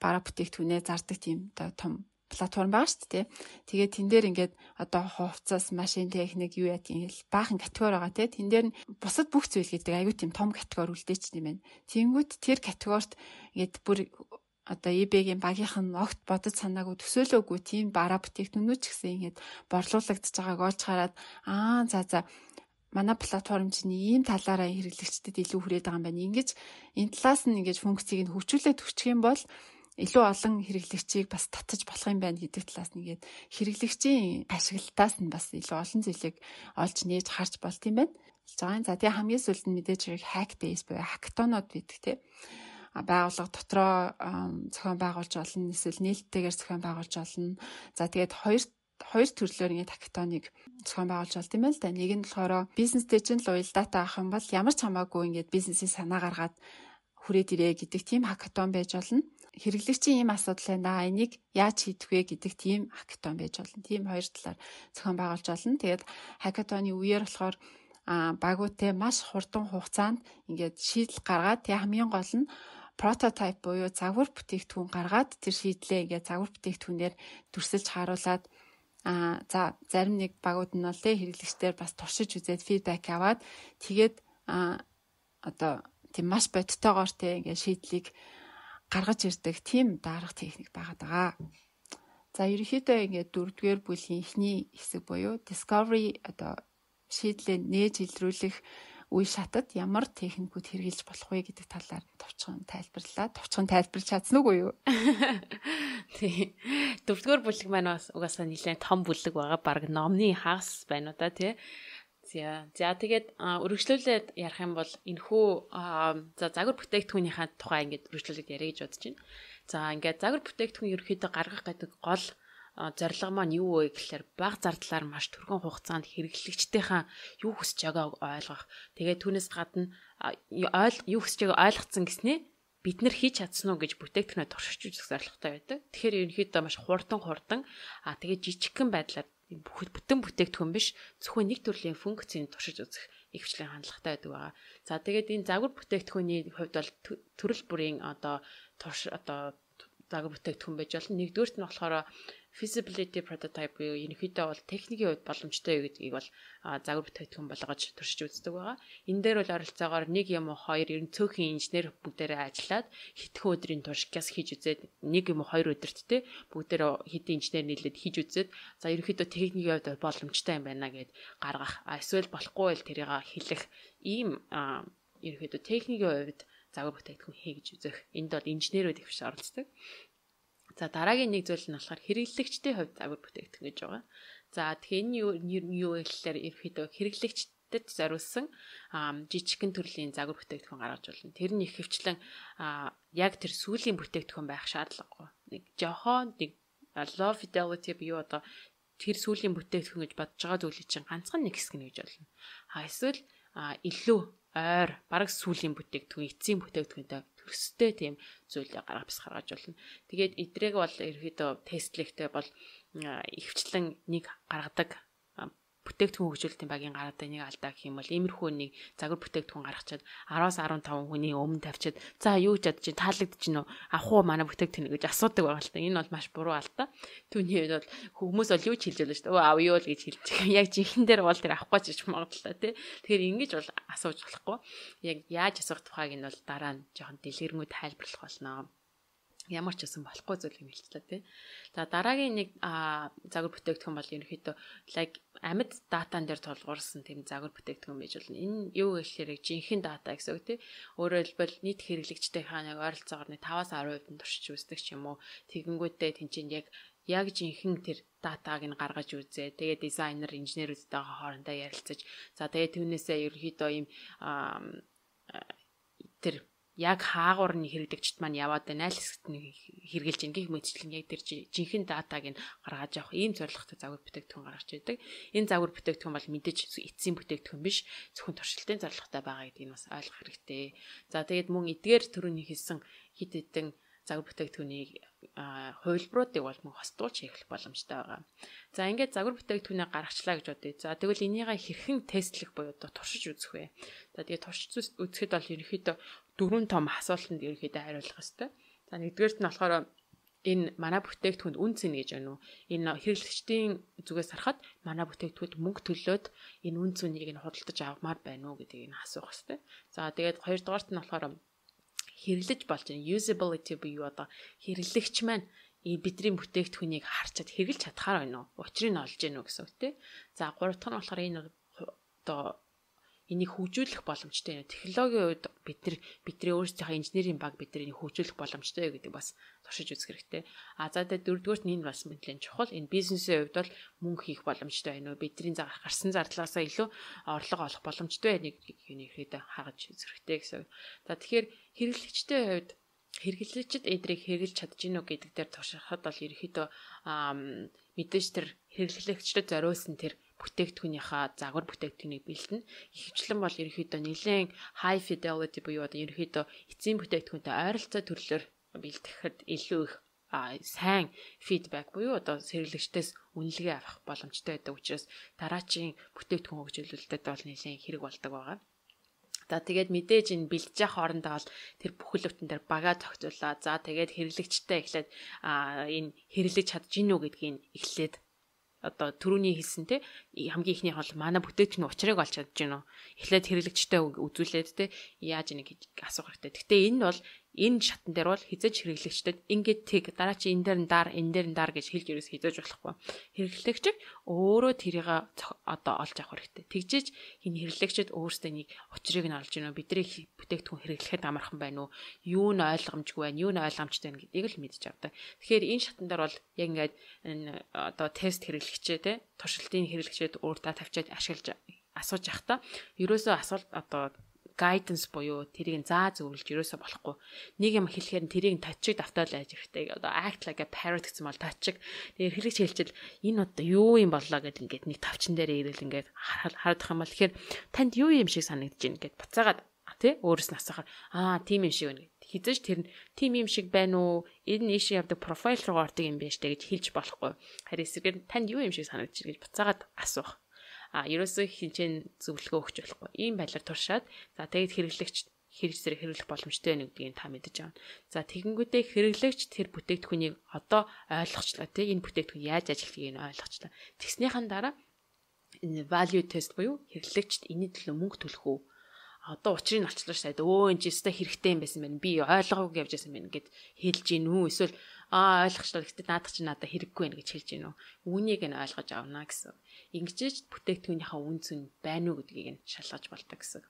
бараа бүтээгдэхүүнээ зардаг тийм одоо том платформ байгаа шүү дээ. Тэгээд тэн дээр ингээд одоо хувцас, машин техник юу яа тийм баахан категори байгаа те. Тэн дээр нь бусад бүх зүйл гэдэг аюу тийм том категори үлдээч юм байна. Тэнгүүт тэр категорит ингээд бүр одоо eBay-гийн багийнх нь огт бодож санаагүй төсөөлөөгүй тийм бараа бүтээгдэхүүнүүд ч гэсэн ингээд борлуулагдаж байгааг олж хараад за манай платформ чинь ийм талаараа хэрэглэгчдэд илүү хүрээд байгаа юм байна. Ингэж энэ талаас нь ингэж функцийг нь хөгжүүлээд өччих юм бол илүү олон хэрэглэгчийг бас татаж болох юм байна гэдэг талаас нь ингээд хэрэглэгчийн ашиглалтаас нь бас илүү олон зүйлийг олж нээж харж болт юм байна. Хэлж байгаа юм. За тэгээ хамгийн сүүлд нь мэдээж хэрэг hack days буюу хакатонууд байдаг тий. Байгууллага дотроо зохион байгуулж болно, эсвэл нээлттэйгээр зохион байгуулж болно. За тэгээд хоёр төрлөөр ингээд хакатоныг зохион байгуулж болд юм байна л да. Нэг нь болохоор бизнестэй чинь л уялдаатай авах юм бол ямар ч хамаагүй ингээд бизнесийн санаа гаргаад хүрээд ирээ гэдэг тийм хакатон байж болно. Хэрэглэгчийн ийм асуудал байна. Энийг яаж шийдэх вэ гэдэг тийм хакатон байж болно. Тийм хоёр талаар зохион байгуулж болно. Тэгээд хакатоны үеэр болохоор багуутай маш хурдан хугацаанд ингээд шийдэл гаргаад тэг хамгийн гол нь прототип буюу загвар бүтээгдэхүүн гаргаад тэр шийдлээ ингээд загвар бүтээгдэхүүнээр дүрсэлж харуулад за зарим нэг багууд нь бол хэрэглэгчдээр бас туршиж үзээд фидбек аваад тэгээд одоо тийм маш бодтойгоор те ингээд шийдлийг гаргаж ирдэг тийм дарга техник байгаад байгаа. За ерөнхийдөө ингээд дөрөвдүгээр бүлгийн эхний хэсэг буюу discovery одоо шийдлээ нээж илрүүлэх үе шатад ямар техникүүд хэрэгжилж болох вэ гэдэг талаар товчхон тайлбарлаа. Товчхон тайлбарлаж чадсан уугүй юу? Тий. Дөрөвдүгээр бүлэг маань бас угаасаа нэлээд том бүлэг байгаа. Бараг номны хагас байна уу да тий. За тэгээд үргэлжлүүлээд ярих юм бол энэхүү за загвар бүтээгдэхүүнийхээ тухай ингээд үргэлжлүүлээд яриа гэж бодож байна. За ингээд загвар бүтээгдэхүүн ерөнхийдөө гаргах гэдэг гол зорилго маань юу вэ гэхээр бага зардлаар маш түргэн хугацаанд хэрэглэгчдийнхээ юу хүсэж байгааг ойлгох. Тэгээд түүнээс гадна юу хүсэж байгааг ойлгоцсон гэснээ бид нар хийж чадсан уу гэж бүтээгдэхүүнээ туршиж үзэх зорилготой байдаг. Тэгэхээр ерөнхийдөө маш хурдан тэгээд жижигхэн байдлаар бүтэн бүтээгдэхүүн биш зөвхөн нэг төрлийн функцийг туршиж үзэх ихэвчлэн хандлагатай байдаг байгаа. За тэгээд энэ загвар бүтээгдэхүүний хувьд бол төрөл бүрийн одоо турш одоо загвар бүтээгдэхүүн байж болно. Нэгдүгээрт нь болохоор feasibility prototype буюу ерөнхийдөө бол техникийн хувьд боломжтой юу гэдгийг бол загвар бүтээгдэхүүн болгож туршиж үздэг байгаа. Энэ дээр бол ойролцоогоор нэг юм уу хоёр ер нь цөөхөн инженер бүгдээрээ ажиллаад хэдхэн өдрийн турш гяс хийж үзээд нэг юм уу хоёр өдөрт те бүгдээрээ хэдэн инженер нийлээд хийж үзээд за ерөнхийдөө техникийн хувьд боломжтой юм байна гэд гаргах. Эсвэл болохгүй байл тэрийг хэлэх ийм ерөнхийдөө техникийн хувьд загвар бүтээгдэхүүн хий гэж үзэх. Энд бол инженерүүд их биш оролцдог. За дараагийн нэг зүйл нь болохоор хэрэглэгчдийн хувьд загвар бүтээгдэхүүн гэж байгаа. За тэгэхээр энэ юу гэхээр ерөнхийдөө хэрэглэгчдэд зориулсан жижигхэн төрлийн загвар бүтээгдэхүүн гаргаж болно. Тэр нь ихэвчлэн яг тэр сүүлийн бүтээгдэхүүн байх шаардлагагүй. Нэг жохон нэг low fidelity буюу одоо тэр сүүлийн бүтээгдэхүүн гэж бодож байгаа зүйлийг чинь ганцхан нэг хэсэг нь гэж болно. Эсвэл илүү ойр бараг сүүлийн бүтээгдэхүүн, эцсийн бүтээгдэхүүнтэй төстэй тийм зүйлийг гаргаж болно. Тэгээд эдрийг бол ерөнхийдөө тестлэхтэй бол ихэвчлэн нэг гаргадаг бүтээгдэхүүн хөгжүүлэлтийн багийн гаргадаг нэг алдаа гэх юм бол иймэрхүү нэг загвар бүтээгдэхүүн гаргачаад 10-15 хүний өмнө тавьчаад за юу ч ядаж чинь таалагдчих нь үү авах уу манай бүтээгдэхүүн гэж асуудаг байгаа л та. Энэ бол маш буруу алдаа. Түүний хувьд бол хүмүүс бол юу ч хэлж болно шүү дээ. Өө авъя л гэж хэлж байгаа. Яг жинхэнэ дээр бол тэр авахгүй ч гэж магадлалтай тий. Тэгэхээр ингэж бол асууж болохгүй. Яг яаж асуух тухайг нь бол дараа нь жоохон дэлгэрэнгүй тайлбарлах болно. Ямар ч байсан болохгүй зүйл юм хэлчихлээ тий. За дараагийн нэг загвар бүтээгдэхүүн бол ерөнхийдөө like амьд датан дээр тулгуурсан тийм загвар бүтээгдэхүүн байж болно. Энэ юу гэхээр жинхэнэ дата гэсэн үг тий. Өөрөөр хэлбэл нийт хэрэглэгчдийнхээ нэг ойролцоогоор нэг 5-10% нь туршиж үздэг ч юм уу. Тэгэнгүүтээ тэнцэн яг жинхэнэ тэр датаг нь гаргаж үзээ. Тэгээ дизайнер, инженерүүдтэйгээ хоорондоо ярилцаж за тэгээ түүнээсээ ерөнхийдөө ийм тэр яг хаагуур нь хэрэглэгчд маань яваад байна, аль хэсэгт нь хэрэгжилж гин гэх мэтчлэн яг тэр жинхэнэ датаг нь гаргаж авах ийм зорилготой загвар бүтээгдэхүүн гаргаж байдаг. Энэ загвар бүтээгдэхүүн бол мэдээж эцсийн бүтээгдэхүүн биш, зөвхөн туршилтын зорилготой байгаа гэдгийг бас ойлгох хэрэгтэй. За тэгээд мөн эдгээр төрөний хэлсэн хэд хэдэн загвар бүтээгдэхүүнийг хувилбаруудыг бол мөн хостуулж хийх боломжтой байгаа. За ингээд загвар бүтээгдэхүүнээ гаргачлаа гэж бодъё. За тэгвэл энийгээ хэрхэн тестлэх буюу одоо туршиж үзэх вэ? За тэгээд туршиж үзэхэд бол ерөнхийдөө дөрвөн том асуултанд ерөнхийдөө хариулах ёстой. За нэгдүгээрт нь болохоор энэ манай бүтээгдэхүүнд үн цэн гэж байна уу? Энэ хэрэглэгчдийн зүгээс харахад манай бүтээгдэхүүнд мөнгө төлөөд энэ үн цэнийг нь худалдаж авмаар байна уу гэдгийг нь асуух ёстой. За тэгээд хоёрдугаарт нь болохоор хэрэглэж болж байна. Usability буюу одоо хэрэглэгч маань бидний бүтээгдэхүүнийг харчаад хэрэглэж чадхаар байна уу? Учрыг нь олж гэнэ үү гэсэн үг тий. За гурав дахь нь болохоор энэ одоо энийг хөгжүүлэх боломжтой юм. Технологийн хувьд бид нар бидний өөрсдийнхөө инженерийн баг бид нар энийг хөгжүүлэх боломжтой гэдэг бас туршиж үзэх хэрэгтэй. А за тэгээд дөрөвдүгээрт нь энэ бас нэлээд чухал. Энэ бизнесийн хувьд бол мөнгө хийх боломжтой байна уу? Бидний гарсан зардлаасаа илүү орлого олох боломжтой байна гэдгийг ерөнхийдөө харгаж үзэх хэрэгтэй гэсэн. За тэгэхээр хэрэглэгчдийн хувьд хэрэглэгчид эдрийг хэрэглэж чадж гинүү гэдэг дээр туршихад бол ерөнхийдөө мэдээж тэр хэрэглэгчдэд зориулсан тэр бүтээгдэхүүнийхээ загвар бүтээгдэхүүнийг бэлтэнэ. Ихэвчлэн бол ерөнхийдөө нэлээд high fidelity буюу одоо ерөнхийдөө эцсийн бүтээгдэхүүнтэй ойролцоо төрлөөр бэлтгэхэд илүү их сайн фидбек буюу одоо хэрэглэгчдээс үнэлгээ авах боломжтой байдаг учраас дараачийн бүтээгдэхүүн хөгжүүлэлтэд бол нэлээд хэрэг болдог байгаа. За тэгээд мэдээж энэ бэлдэж явах хоорондоо бол тэр бүхэл бүтэн дээр багаа зохицуулаа. За тэгээд хэрэглэгчтэй эхлээд энэ хэрэглэж чадж гин үү гэдгийг эхлээд одоо түрүүний хэлсэн те хамгийн ихнийх бол манай бүтээгдэхүүний учрыг олж чадж гин үү. Эхлээд хэрэглэгчтэй үзүүлээд те яаж энийг асуух хэрэгтэй. Гэхдээ энэ бол энэ шатн дээр бол хизээж хэрэглэгчдэд ингээд тэг дараа чи энэ дээр нь дар энэ дээр нь дар гэж хэлж ерөөс хизээж болохгүй. Хэрэглэгч өөрөө тэрийг одоо олж авах хэрэгтэй. Тэгжээж энэ хэрэглэгчд өөрсдөө нэг учрыг нь олж гинөө. Бидний бүтээгдэхүүн хэрэглэхэд амархан байна уу? Юу нь ойлгомжгүй байна? Юу нь ойлгомжтой байна гэдгийг л мэдж авдаг. Тэгэхээр энэ шатн дээр бол яг ингээд энэ одоо тест хэрэглэгчээ те туршилтын хэрэглэгчэд өөртөө тавьчаад ашиглаж асууж явахдаа ерөөсөө асуулт одоо guidance буюу тэрийг заа зөвлөж ерөөсөө болохгүй. Нэг юм хэлэхээр тэрийг точиг давтаал яаж хэрэгтэй. Одоо act like a parrot гэсэн бол точиг. Тэгээ хэрэглэгч хэлчихэл энэ одоо юу юм боллоо гэдээ ингээд нэг товчон дээр ирэл ингээд харагдах юм бол тэгэхээр танд юу юм шиг санагдаж байна гэд буцаагаад тий өөрөөс нь асуухаар аа тийм юм шиг байна гэд. Хизээж тэр нь тийм юм шиг байна уу? Энэ ийшээ явдаг профайл руу ордог юм байна штэ гэж хэлж болохгүй. Харин эсрэгээр танд юу юм шиг санагдаж байна гэж буцаагаад асуух. А ерөөсөө хинчэн зөвлөгөө өгч болохгүй. Ийм байдлаар туршаад за тэгээд хэрэглэгч хэрэг зэрэг хэрэглэх боломжтой байна гэдгийг та мэдэж авна. За тэгэнгүүтээ хэрэглэгч тэр бүтээгдэхүүнийг одоо ойлгочлаа тий энэ бүтээгдэхүүн яаж ажиллахыг нь ойлгочлаа. Тэгснийхэн дараа энэ value test буюу хэрэглэгчд энэний төлөө мөнгө төлөх үү? Одоо учрыг нь олчлоо шээ. Өө энэ чи өстой хэрэгтэй юм байсан байна. Би ойлгоогүй явж байсан байна гэд хэлж гин үү? Эсвэл аа ойлгочлоо. Гэхдээ наадах чинь надад хэрэггүй байна гэж хэлж гин үү? Үүнийг нь ойлгож авна гэсэн. Ингэжээж бүтээгдэхүүнийхээ үн цэн байна уу гэдгийг нь шалгаж болдог гэсэн.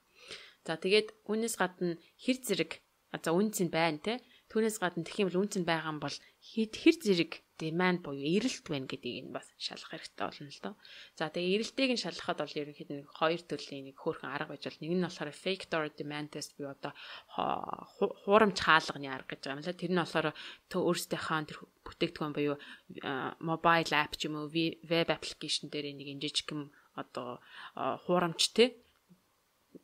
За тэгээд үүнээс гадна хэр зэрэг за үн цэн байна те. Түүнээс гадна тэгэх юм бол үн цэн байгаа юм бол хэр зэрэг demand буюу эрэлт байна гэдгийг нь бас шалгах хэрэгтэй болно л доо. За тэгээ эрэлтийг нь шалгахад бол ерөнхийдөө нэг хоёр төрлийн нэг хөөрхөн арга байж бол нэг нь болохоор fake door demand test буюу одоо хуурамч хаалганы арга гэж байгаа юм лээ. Тэр нь болохоор өөрсдийнхээ тэр бүтээгдэхүүн буюу mobile app ч юм уу web application дээр нэг юм жижигхэн одоо хуурамчтэй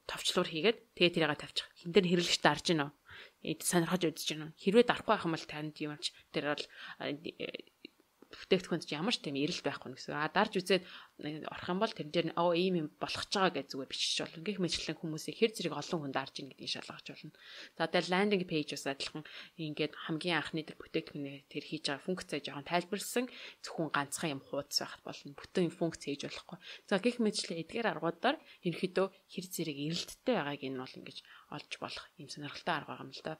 товчлуур хийгээд тэгээ тэрийг тавьчих. Хин дээр хэрэглэгч дарж гинөө. Сонирхож үзэж гинөө. Хэрвээ дарахгүй байх юм бол танд юм ч тэр бол бүтээгдэхүүнд ямар ч тийм эрэлт байхгүй гэсэн. А дарж үзээд орох юм бол тэрэн дээр нь оо ийм юм болох ч байгаа гэж зүгээр бичиж болно. Гэх мэтчлэн хүмүүсийг хэр зэрэг олон хүн дарж ийн гэдгийг шалгаж болно. За тэгэл landing page бас адилхан ингээд хамгийн анхны тэр бүтээгдэхүүнээ тэр хийж байгаа функцээ жоохон тайлбарлсан зөвхөн ганцхан юм хуудас байхад болно. Бүтэн функц хийж болохгүй. За гэх мэтчлэн эдгээр аргуудаар ерөнхийдөө хэр зэрэг эрэлттэй байгааг энэ бол ингэж олж болох юм сонирхолтой арга байгаа юм л да.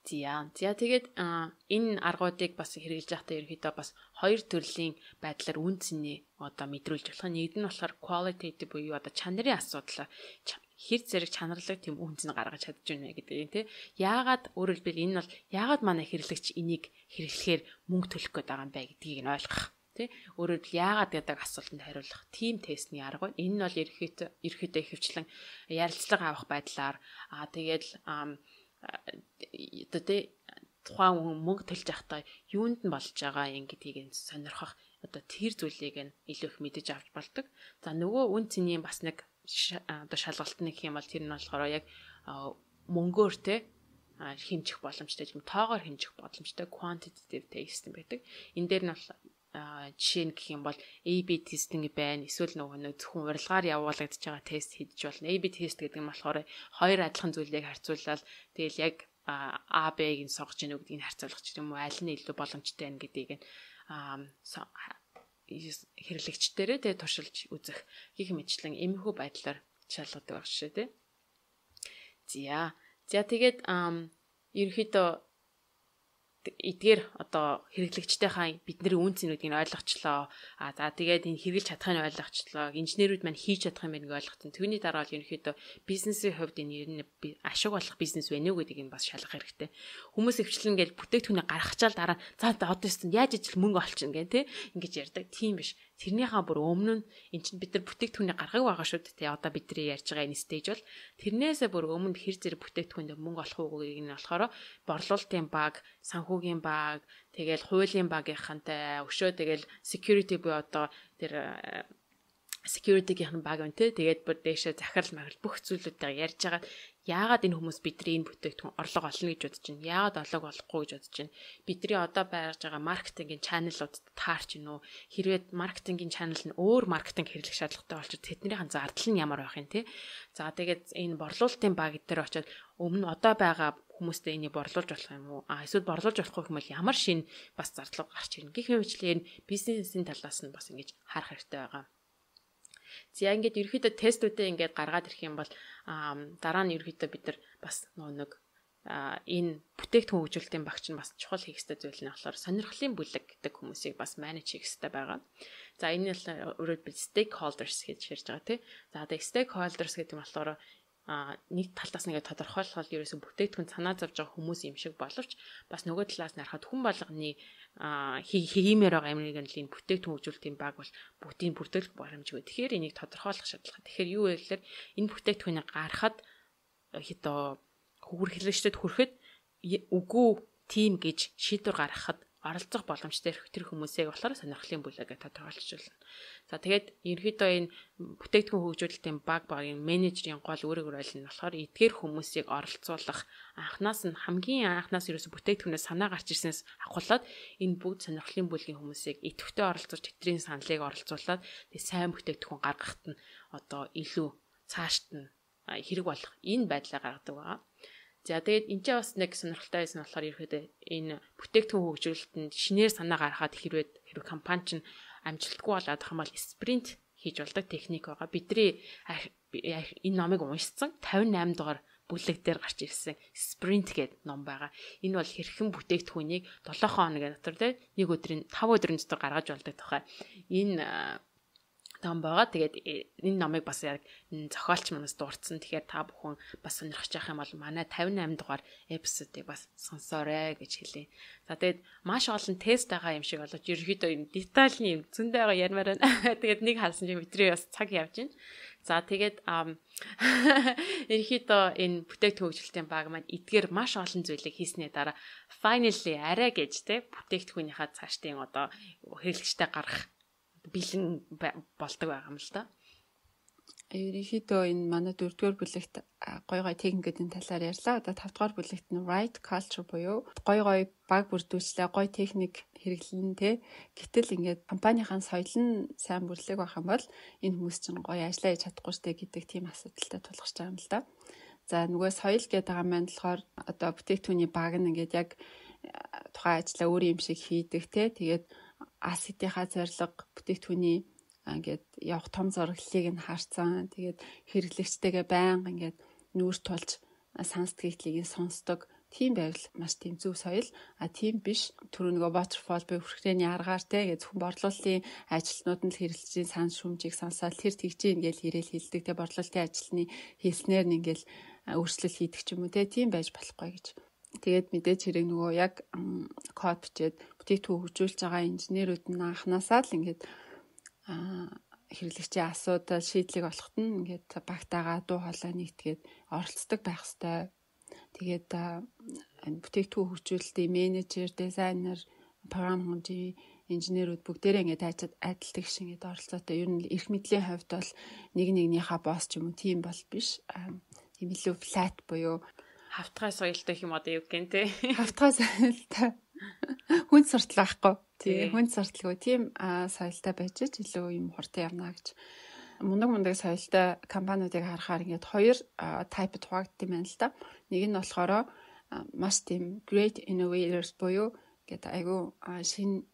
За тэгээд энэ аргуудыг бас хэрэглэж байхдаа ерөнхийдөө бас хоёр төрлийн байдлаар үн цэний одоо мэдрүүлж болох. Нэг нь болохоор qualitative буюу одоо чанарын асуудал хэр зэрэг чанарлаг тийм үн цэн гаргаж чадж байна вэ гэдэг юм тий. Яагаад өөрөөр хэлбэл энэ бол яагаад манай хэрэглэгч энийг хэрэглэхээр мөнгө төлөх гээд байгаа юм бэ гэдгийг нь ойлгох. Тэ өөрөөр хэлбэл яагаад гэдэг асуултанд хариулах тийм тестний арга байна. Энэ нь бол ерөнхийдөө ихэвчлэн ярилцлага авах байдлаар тэгээд одоо тий тухайн хүн мөнгө төлж байхдаа юунд нь болж байгаа юм гэдгийг нь сонирхох одоо тэр зүйлийг нь илүү их мэдэж авч болдог. За нөгөө үн цэний бас нэг одоо шалгалт нэг юм бол тэр нь болохоор яг мөнгөөр те хэмжих боломжтой юм тоогоор хэмжих боломжтой quantitative test юм байдаг. Энэ дээр нь бол жишээ нь гэх юм бол AB testing байна. Эсвэл нөгөө нэг зөвхөн урилгаар явуулагдаж байгаа тест хийж болно. AB тест гэдэг нь болохоор хоёр адилхан зүйлийг харьцуулаад тэгэл яг А, Б-г нь сонгож гинэ гэдгийг харьцуулах ч юм уу аль нь илүү боломжтой байна гэдгийг нь хэрэглэгчдэрээ тэгээ туршилж үзэх гэх мэтчлэн эмхүү байдлаар шалгадаг байх шээ тий. За тэгээд ерөнхийдөө эдгээр одоо хэрэглэгчдийнхаа бидний үн цэнүүдийг нь ойлгочлоо. А за тэгээд энэ хэрэглэж чадахыг нь ойлгочлоо. Инженерүүд маань хийж чадах юм байна гэж ойлгоцсон. Түүний дараа бол ерөнхийдөө бизнесийн хувьд энэ ер нь ашиг болох бизнес байна уу гэдгийг нь бас шалгах хэрэгтэй. Хүмүүс өвчлэн ингээл бүтээгдэхүүнээ гаргachаал дараа за одоо өстөн яаж ижил мөнгө олчихно гэх тээ ингэж ярьдаг. Тийм биш. Тэрнийхээ бүр өмнө нь эн чинь бид нар бүтээгдэхүүнээ гаргаг байгаа шүү дээ. Одоо бидний ярьж байгаа энэ stage бол тэрнээсээ бүр өмнө хэр зэрэг бүтээгдэхүүндээ мөнгө олох уугийг нь болохоор борлуулалтын баг, санхүүгийн баг, тэгэл хуулийн багийнхантай өшөө тэгэл security буюу одоо тэр security-гийн баг байна те. Тэгээд бүр дээшээ захирал махирал бүх зүйлүүдтэйгээ ярьж байгаа. Яагаад энэ хүмүүс бидний энэ бүтээгдэхүүн орлого олно гэж бодож байна? Яагаад орлого олохгүй гэж бодож байна? Бидний одоо байрж байгаа маркетингийн channel-уудад таарч гин үү? Хэрвээ маркетингийн channel нь өөр маркетинг хэрэглэх шаардлагатай болчиход тэднийхэн зардал нь ямар байх юм те? За тэгээд энэ борлуулалтын баг дээр очиод өмнө одоо байгаа хүмүүстэй энийг борлуулж болох юм уу? А эсвэл борлуулж болохгүй юм бол ямар шинэ бас зардал гарч ирнэ? Гэх мэтчлэн бизнесийн талаас нь бас ингэж харах хэрэгтэй байгаа. За ингээд ерөөхдөө тестүүдээ ингээд гаргаад ирэх юм бол дараа нь ерөөхдөө бид нар бас нөгөө нэг энэ бүтээгдэхүүн хөгжүүлэлтийн багч нь бас чухал хийх ёстой зүйл нь болохоор сонирхлын бүлэг гэдэг хүмүүсийг бас manage хийх ёстой байгаа. За энэ нь өөрөөр хэлбэл stakeholders гэж ярьж байгаа тий. За тэгээ stakeholders гэдэг нь болохоор нэг талаас нь ингээд тодорхойлоход ерөөсөн бүтээгдэхүүн санаа зовж байгаа хүмүүс юм шиг боловч бас нөгөө талаас нь харахад хүн болгоны хиймээр байгаа юм нэг нь л энэ бүтээгдэхүүн хөгжүүлэлтийн баг бол бүгдийн бүрдүүлэх боломжгүй. Тэгэхээр энийг тодорхойлох шаардлага. Тэгэхээр юу вэ гэхээр энэ бүтээгдэхүүнийг гаргахад одоо хэрэглэгчдэд хүрэхэд үгүй тийм гэж шийдвэр гаргахад оролцох боломжтой тэр хүмүүсийг болохоор сонирхлын бүлэг гэж тодорхойлж байна. За тэгээд ерөнхийдөө энэ бүтээгдэхүүн хөгжүүлэлтийн багийн менежерийн гол үүрэг роль нь болохоор эдгээр хүмүүсийг оролцуулах, анханаас нь хамгийн анханаас ерөөсө бүтээгдэхүүнээс санаа гарч ирснээс авахулаад энэ бүгд сонирхлын бүлгийн хүмүүсийг идэвхтэй оролцуулж тэдний саналыг оролцуулаад тэг сайн бүтээгдэхүүн гаргахад нь одоо илүү цаашд нь хэрэг болох энэ байдлаа гаргадаг байгаа. За тэгээд энэ ч бас нэг сонирхолтой байсан болохоор ерөөдөө энэ бүтээгдэхүүн хөгжүүлэлтэнд шинээр санаа гаргахад хэрвээ компани чинь амжилтгүй болоод байгаа юм бол спринт хийж болдог техник байгаа. Бидний энэ номыг уншсан 58 дугаар бүлэг дээр гарч ирсэн спринт гэдэг ном байгаа. Энэ бол хэрхэн бүтээгдэхүүнийг 7 хоногийн дотор те нэг өдрийн 5 өдрийн дотор гаргаж болдог тухай. Энэ том байгаа. Тэгээд энэ номыг бас яг зохиолч манаас дурдсан. Тэгэхээр та бүхэн бас сонирхож байх юм бол манай 58 дугаар эпизодыг бас сонсоорой гэж хэлье. За тэгээд маш олон тест байгаа юм шиг боловч ерөнхийдөө юм детальны юм зөндөө байгаа ярмаар байна. Тэгээд нэг харсан чинь бидний бас цаг явж байна. За тэгээд ерөнхийдөө энэ бүтээгдэхүүн хөгжүүлэлтийн баг маань эдгээр маш олон зүйлийг хийснээ дараа finally арай гэж те бүтээгдэхүүнийхаа цаашдын одоо хэрэглэгчтэй гаргах бэлэн болдог байгаа юм л да. Ерөнхийдөө энэ манай 4-р бүлэгт гой гой техникүүдийн талаар ярьлаа. Одоо 5-р бүлэгт нь right culture буюу гой гой баг бүрдүүлчлээ, гой техник хэрэглэн тэ. Гэтэл ингээд компанийнхаа соёл нь сайн бүрлэг байх юм бол энэ хүмүүс чинь гоё ажиллаа хийж чадахгүй штэ гэдэг тийм асуудалтай тулгарч байгаа юм л да. За нөгөө соёл гэдэг байгаа маань болохоор одоо бүтээгдэхүүний баг нь ингээд яг тухайн ажлаа өөр юм шиг хийдэг тэ. Тэгээд ACT-ийнхаа зорилго бүтээгдэхүүний ингээд явах том зураглалыг нь харцсан. Тэгээд хэрэглэгчтэйгээ байнга ингээд нүүр тулж сан сэтгэлийг нь сонсдог. Тийм байвал маш тийм зөв соёл. А тийм биш. Түрүү нөгөө waterfall буюу хүрхрээний аргаар те ингээд зөвхөн борлуулалтын ажилтнууд нь л хэрэглэгчдийн сан шүүмжийг сонсоод тэр тэгж ингээд ирээл хэлдэг те, борлуулалтын ажилтны хэлснээр нь ингээд өөрчлөлт хийдэг ч юм уу те. Тийм байж болохгүй гэж. Тэгээд мэдээж хэрэг нөгөө яг код бичээд бүтээгдэхүүн хөгжүүлж байгаа инженерүүд нь анханасаа л ингээд хэрэглэгчийн асуудал шийдлийг олоход нь ингээд багтаага дуу хоолой нэгтгээд оролцдог байх ёстой. Тэгээд бүтээгдэхүүн хөгжүүлэлтийн менежер, дизайнер, програм хангамжийн инженерүүд бүгдээрээ ингээд адилтдаг шиг ингээд оролцоотой. Ер нь эрх мэдлийн хувьд бол нэг нэгнийхээ босс ч юм уу тийм бол биш. Тийм илүү flat буюу хавтгай соёлтой юм одоо юу гэн те. Хавтгай соёлтой. Хүн суртал байхгүй. Тий, хүн сурталгүй тийм соёлтой байж ч илүү юм хурдан явна гэж. Мундаг соёлтой компаниудыг харахаар ингээд хоёр type хуваагдсан юм байна л да. Нэг нь болохоор маш тийм great innovators буюу ингээд айгүй шинэ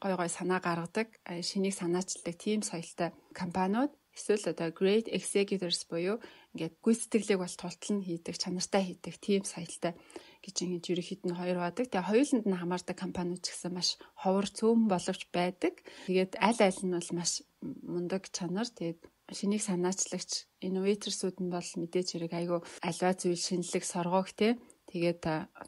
гой гой санаа гаргадаг, шинийг санаачилдаг тийм соёлтой компаниуд. Эсвэл одоо great executors буюу ингээд гүйцэтгэлийг бол тултал нь хийдэг, чанартай хийдэг тийм соёлтой гэж ингэж ерөнхийд нь хоёр байдаг. Тэгээ хоёуланд нь хамаардаг компаниуд ч гэсэн маш ховор цөм боловч байдаг. Тэгээд аль аль нь бол маш мундаг чанар. Тэгээд шинийг санаачлагч innovators-ууд нь бол мэдээж хэрэг айгүй альва зүйл шинэлэг соргоог те. Тэгээд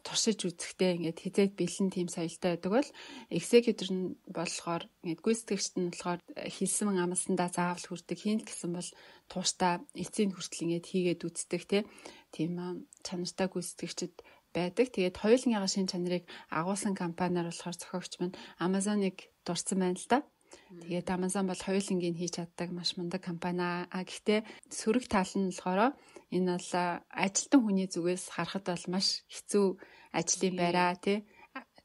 туршиж үзэхдээ ингээд хизээд бэлэн тийм соёлтой байдаг бол executor нь болохоор ингээд гүйцэтгэгчд нь болохоор хэлсэн амлсандаа заавал хүрдэг, хийн л гэсэн бол тууштай эцсийн хүртэл ингээд хийгээд үздэг те. Тийм чанартай гүйцэтгэгчд байдаг. Тэгээд хоёулангийнхаа шин чанарыг агуулсан компаниар болохоор зохиогч маань Amazon-ыг дурдсан байна л да. Тэгээд Amazon бол хоёулангийг хийж чаддаг маш мундаг компани. А гэхдээ сөрөг тал нь болохоор энэ бол ажилтан хүний зүгээс харахад бол маш хэцүү ажлын байраа тий.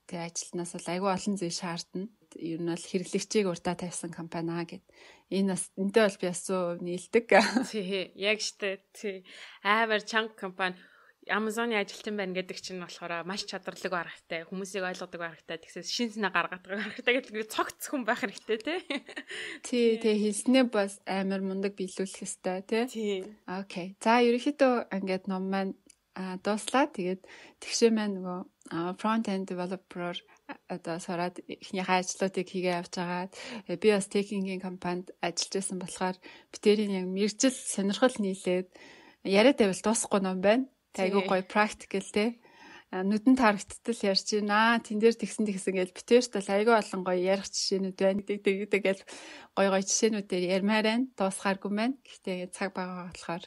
Тэгээ ажилтнаас бол айгүй олон зүйл шаардна. Ер нь бол хэрэглэгчийг урдаа тавьсан компани аа гэд. Энэ бас энтэй бол би бас 100% нийлдэг. Тий, яг штэ. Тий. Амар чанга компани. Amazon-ы ажилтан байна гэдэг чинь болохоор маш чадварлаг байх хэрэгтэй, хүмүүсийг ойлгодог байх хэрэгтэй, тэгсээс шин санаа гаргадаг байх хэрэгтэй гэдэг цогц хүн байх хэрэгтэй тий. Тий, тий хэлснээ бас амар мундаг биелүүлэх хэрэгтэй тий. Тий. Окей. За ерөнхийдөө ингээд ном маань дууслаа. Тэгээд тэгшээ маань нөгөө front end developer одоо сураад эхнийхээ ажлуудыг хийгээ явж байгаа. Би бас техникийн компанид ажиллаж байсан болохоор битэрийн яг мэрэгжил сонирхол нийлээд яриад байвал дуусахгүй ном байна. Айгүй гоё practical те. Нүдэн тарагттал ярьж байна. Тэн дээр тэгсэн тэгсэн гэж битэрт бол айгүй олон гоё ярих жишээнүүд байна. Тэг тэг гэл гоё гоё жишээнүүдээр ярмаар байна. Дуусгааргүй маань. Гэхдээ цаг байгаа болохоор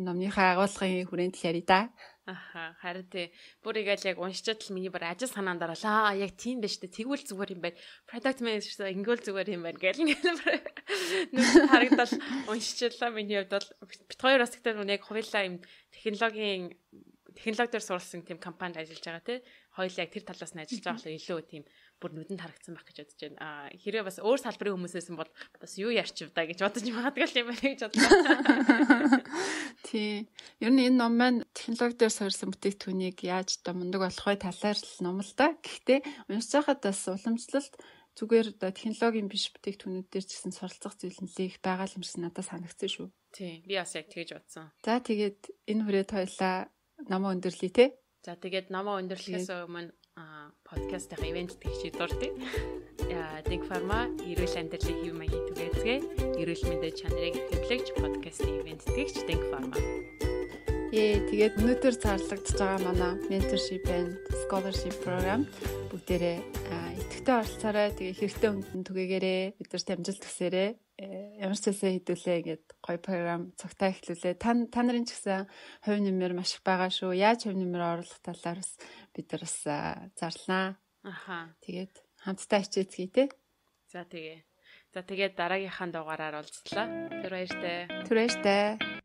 номныхаа агуулгын хүрээнд л ярья да. Аха, харин тий. Бүр ингээл яг уншичаад л миний бүр ажил санаанд оролаа. Яг тийм байж тээ. Тэгвэл зүгээр юм байна. Product manager ингэвэл зүгээр юм байна гэл ингээл нүд харагдал уншичлаа миний хувьд бол бит хоёр бас гэхдээ яг хоёлаа юм технологийн технологи дээр суралсан тийм компанид ажиллаж байгаа тий. Хоёул яг тэр талаас нь ажиллаж байгаа болохоор илүү тийм бүр нүдэнд харагдсан байх гэж бодож байна. Аа хэрвээ бас өөр салбарын хүмүүсээсэн бол бас юу ярьчих вэ гэж бодож магадгүй л юм байна гэж бодлоо. Тий. Ер нь энэ ном маань технологи дээр суурьсан бүтээгдэхүүнийг яаж одоо мундаг болох вэ талаар л ном л да. Гэхдээ уншиж байхад бас уламжлалт зүгээр одоо технологийн биш бүтээгдэхүүнүүд дээр ч гэсэн суралцах зүйл нэлээ их байгаа юм шиг надад санагдсан шүү. Тий. Би бас яг тэгэж бодсон. За тэгээд энэ хүрээд хоёлаа номоо өндөрлөе те. За тэгээд номоо өндөрлөхөөс өмнө подкастын ивент тэгчийг дурдъя. Think Pharma эрүүл амьдралын хэв маягийг түгээцгээе. Эрүүл мэндийн чанарыг тэмдэглэж подкастын ивент тэгч Think Pharma. Тэгээд өнөөдөр зарлагдж байгаа манай mentorship and scholarship program бүгдээрээ идэвхтэй оролцоорой. Тэгээ хэрэгтэй хүнд нь түгээгээрэй. Бид нарт амжилт хүсээрэй. Ямар ч байсан хэдүүлээ ингээд гоё програм цогтой эхлүүлээ. Та нарын ч гэсэн хувь нэмэр маш их байгаа шүү. Яаж хувь нэмэр оруулах талаар бас бид нар бас зарлнаа. Аха. Тэгээд хамтдаа хичээцгээе те. За тэгээ. За тэгээд дараагийнхаа дугаараар уулзлаа. Тэр баяртай. Тэр баяртай.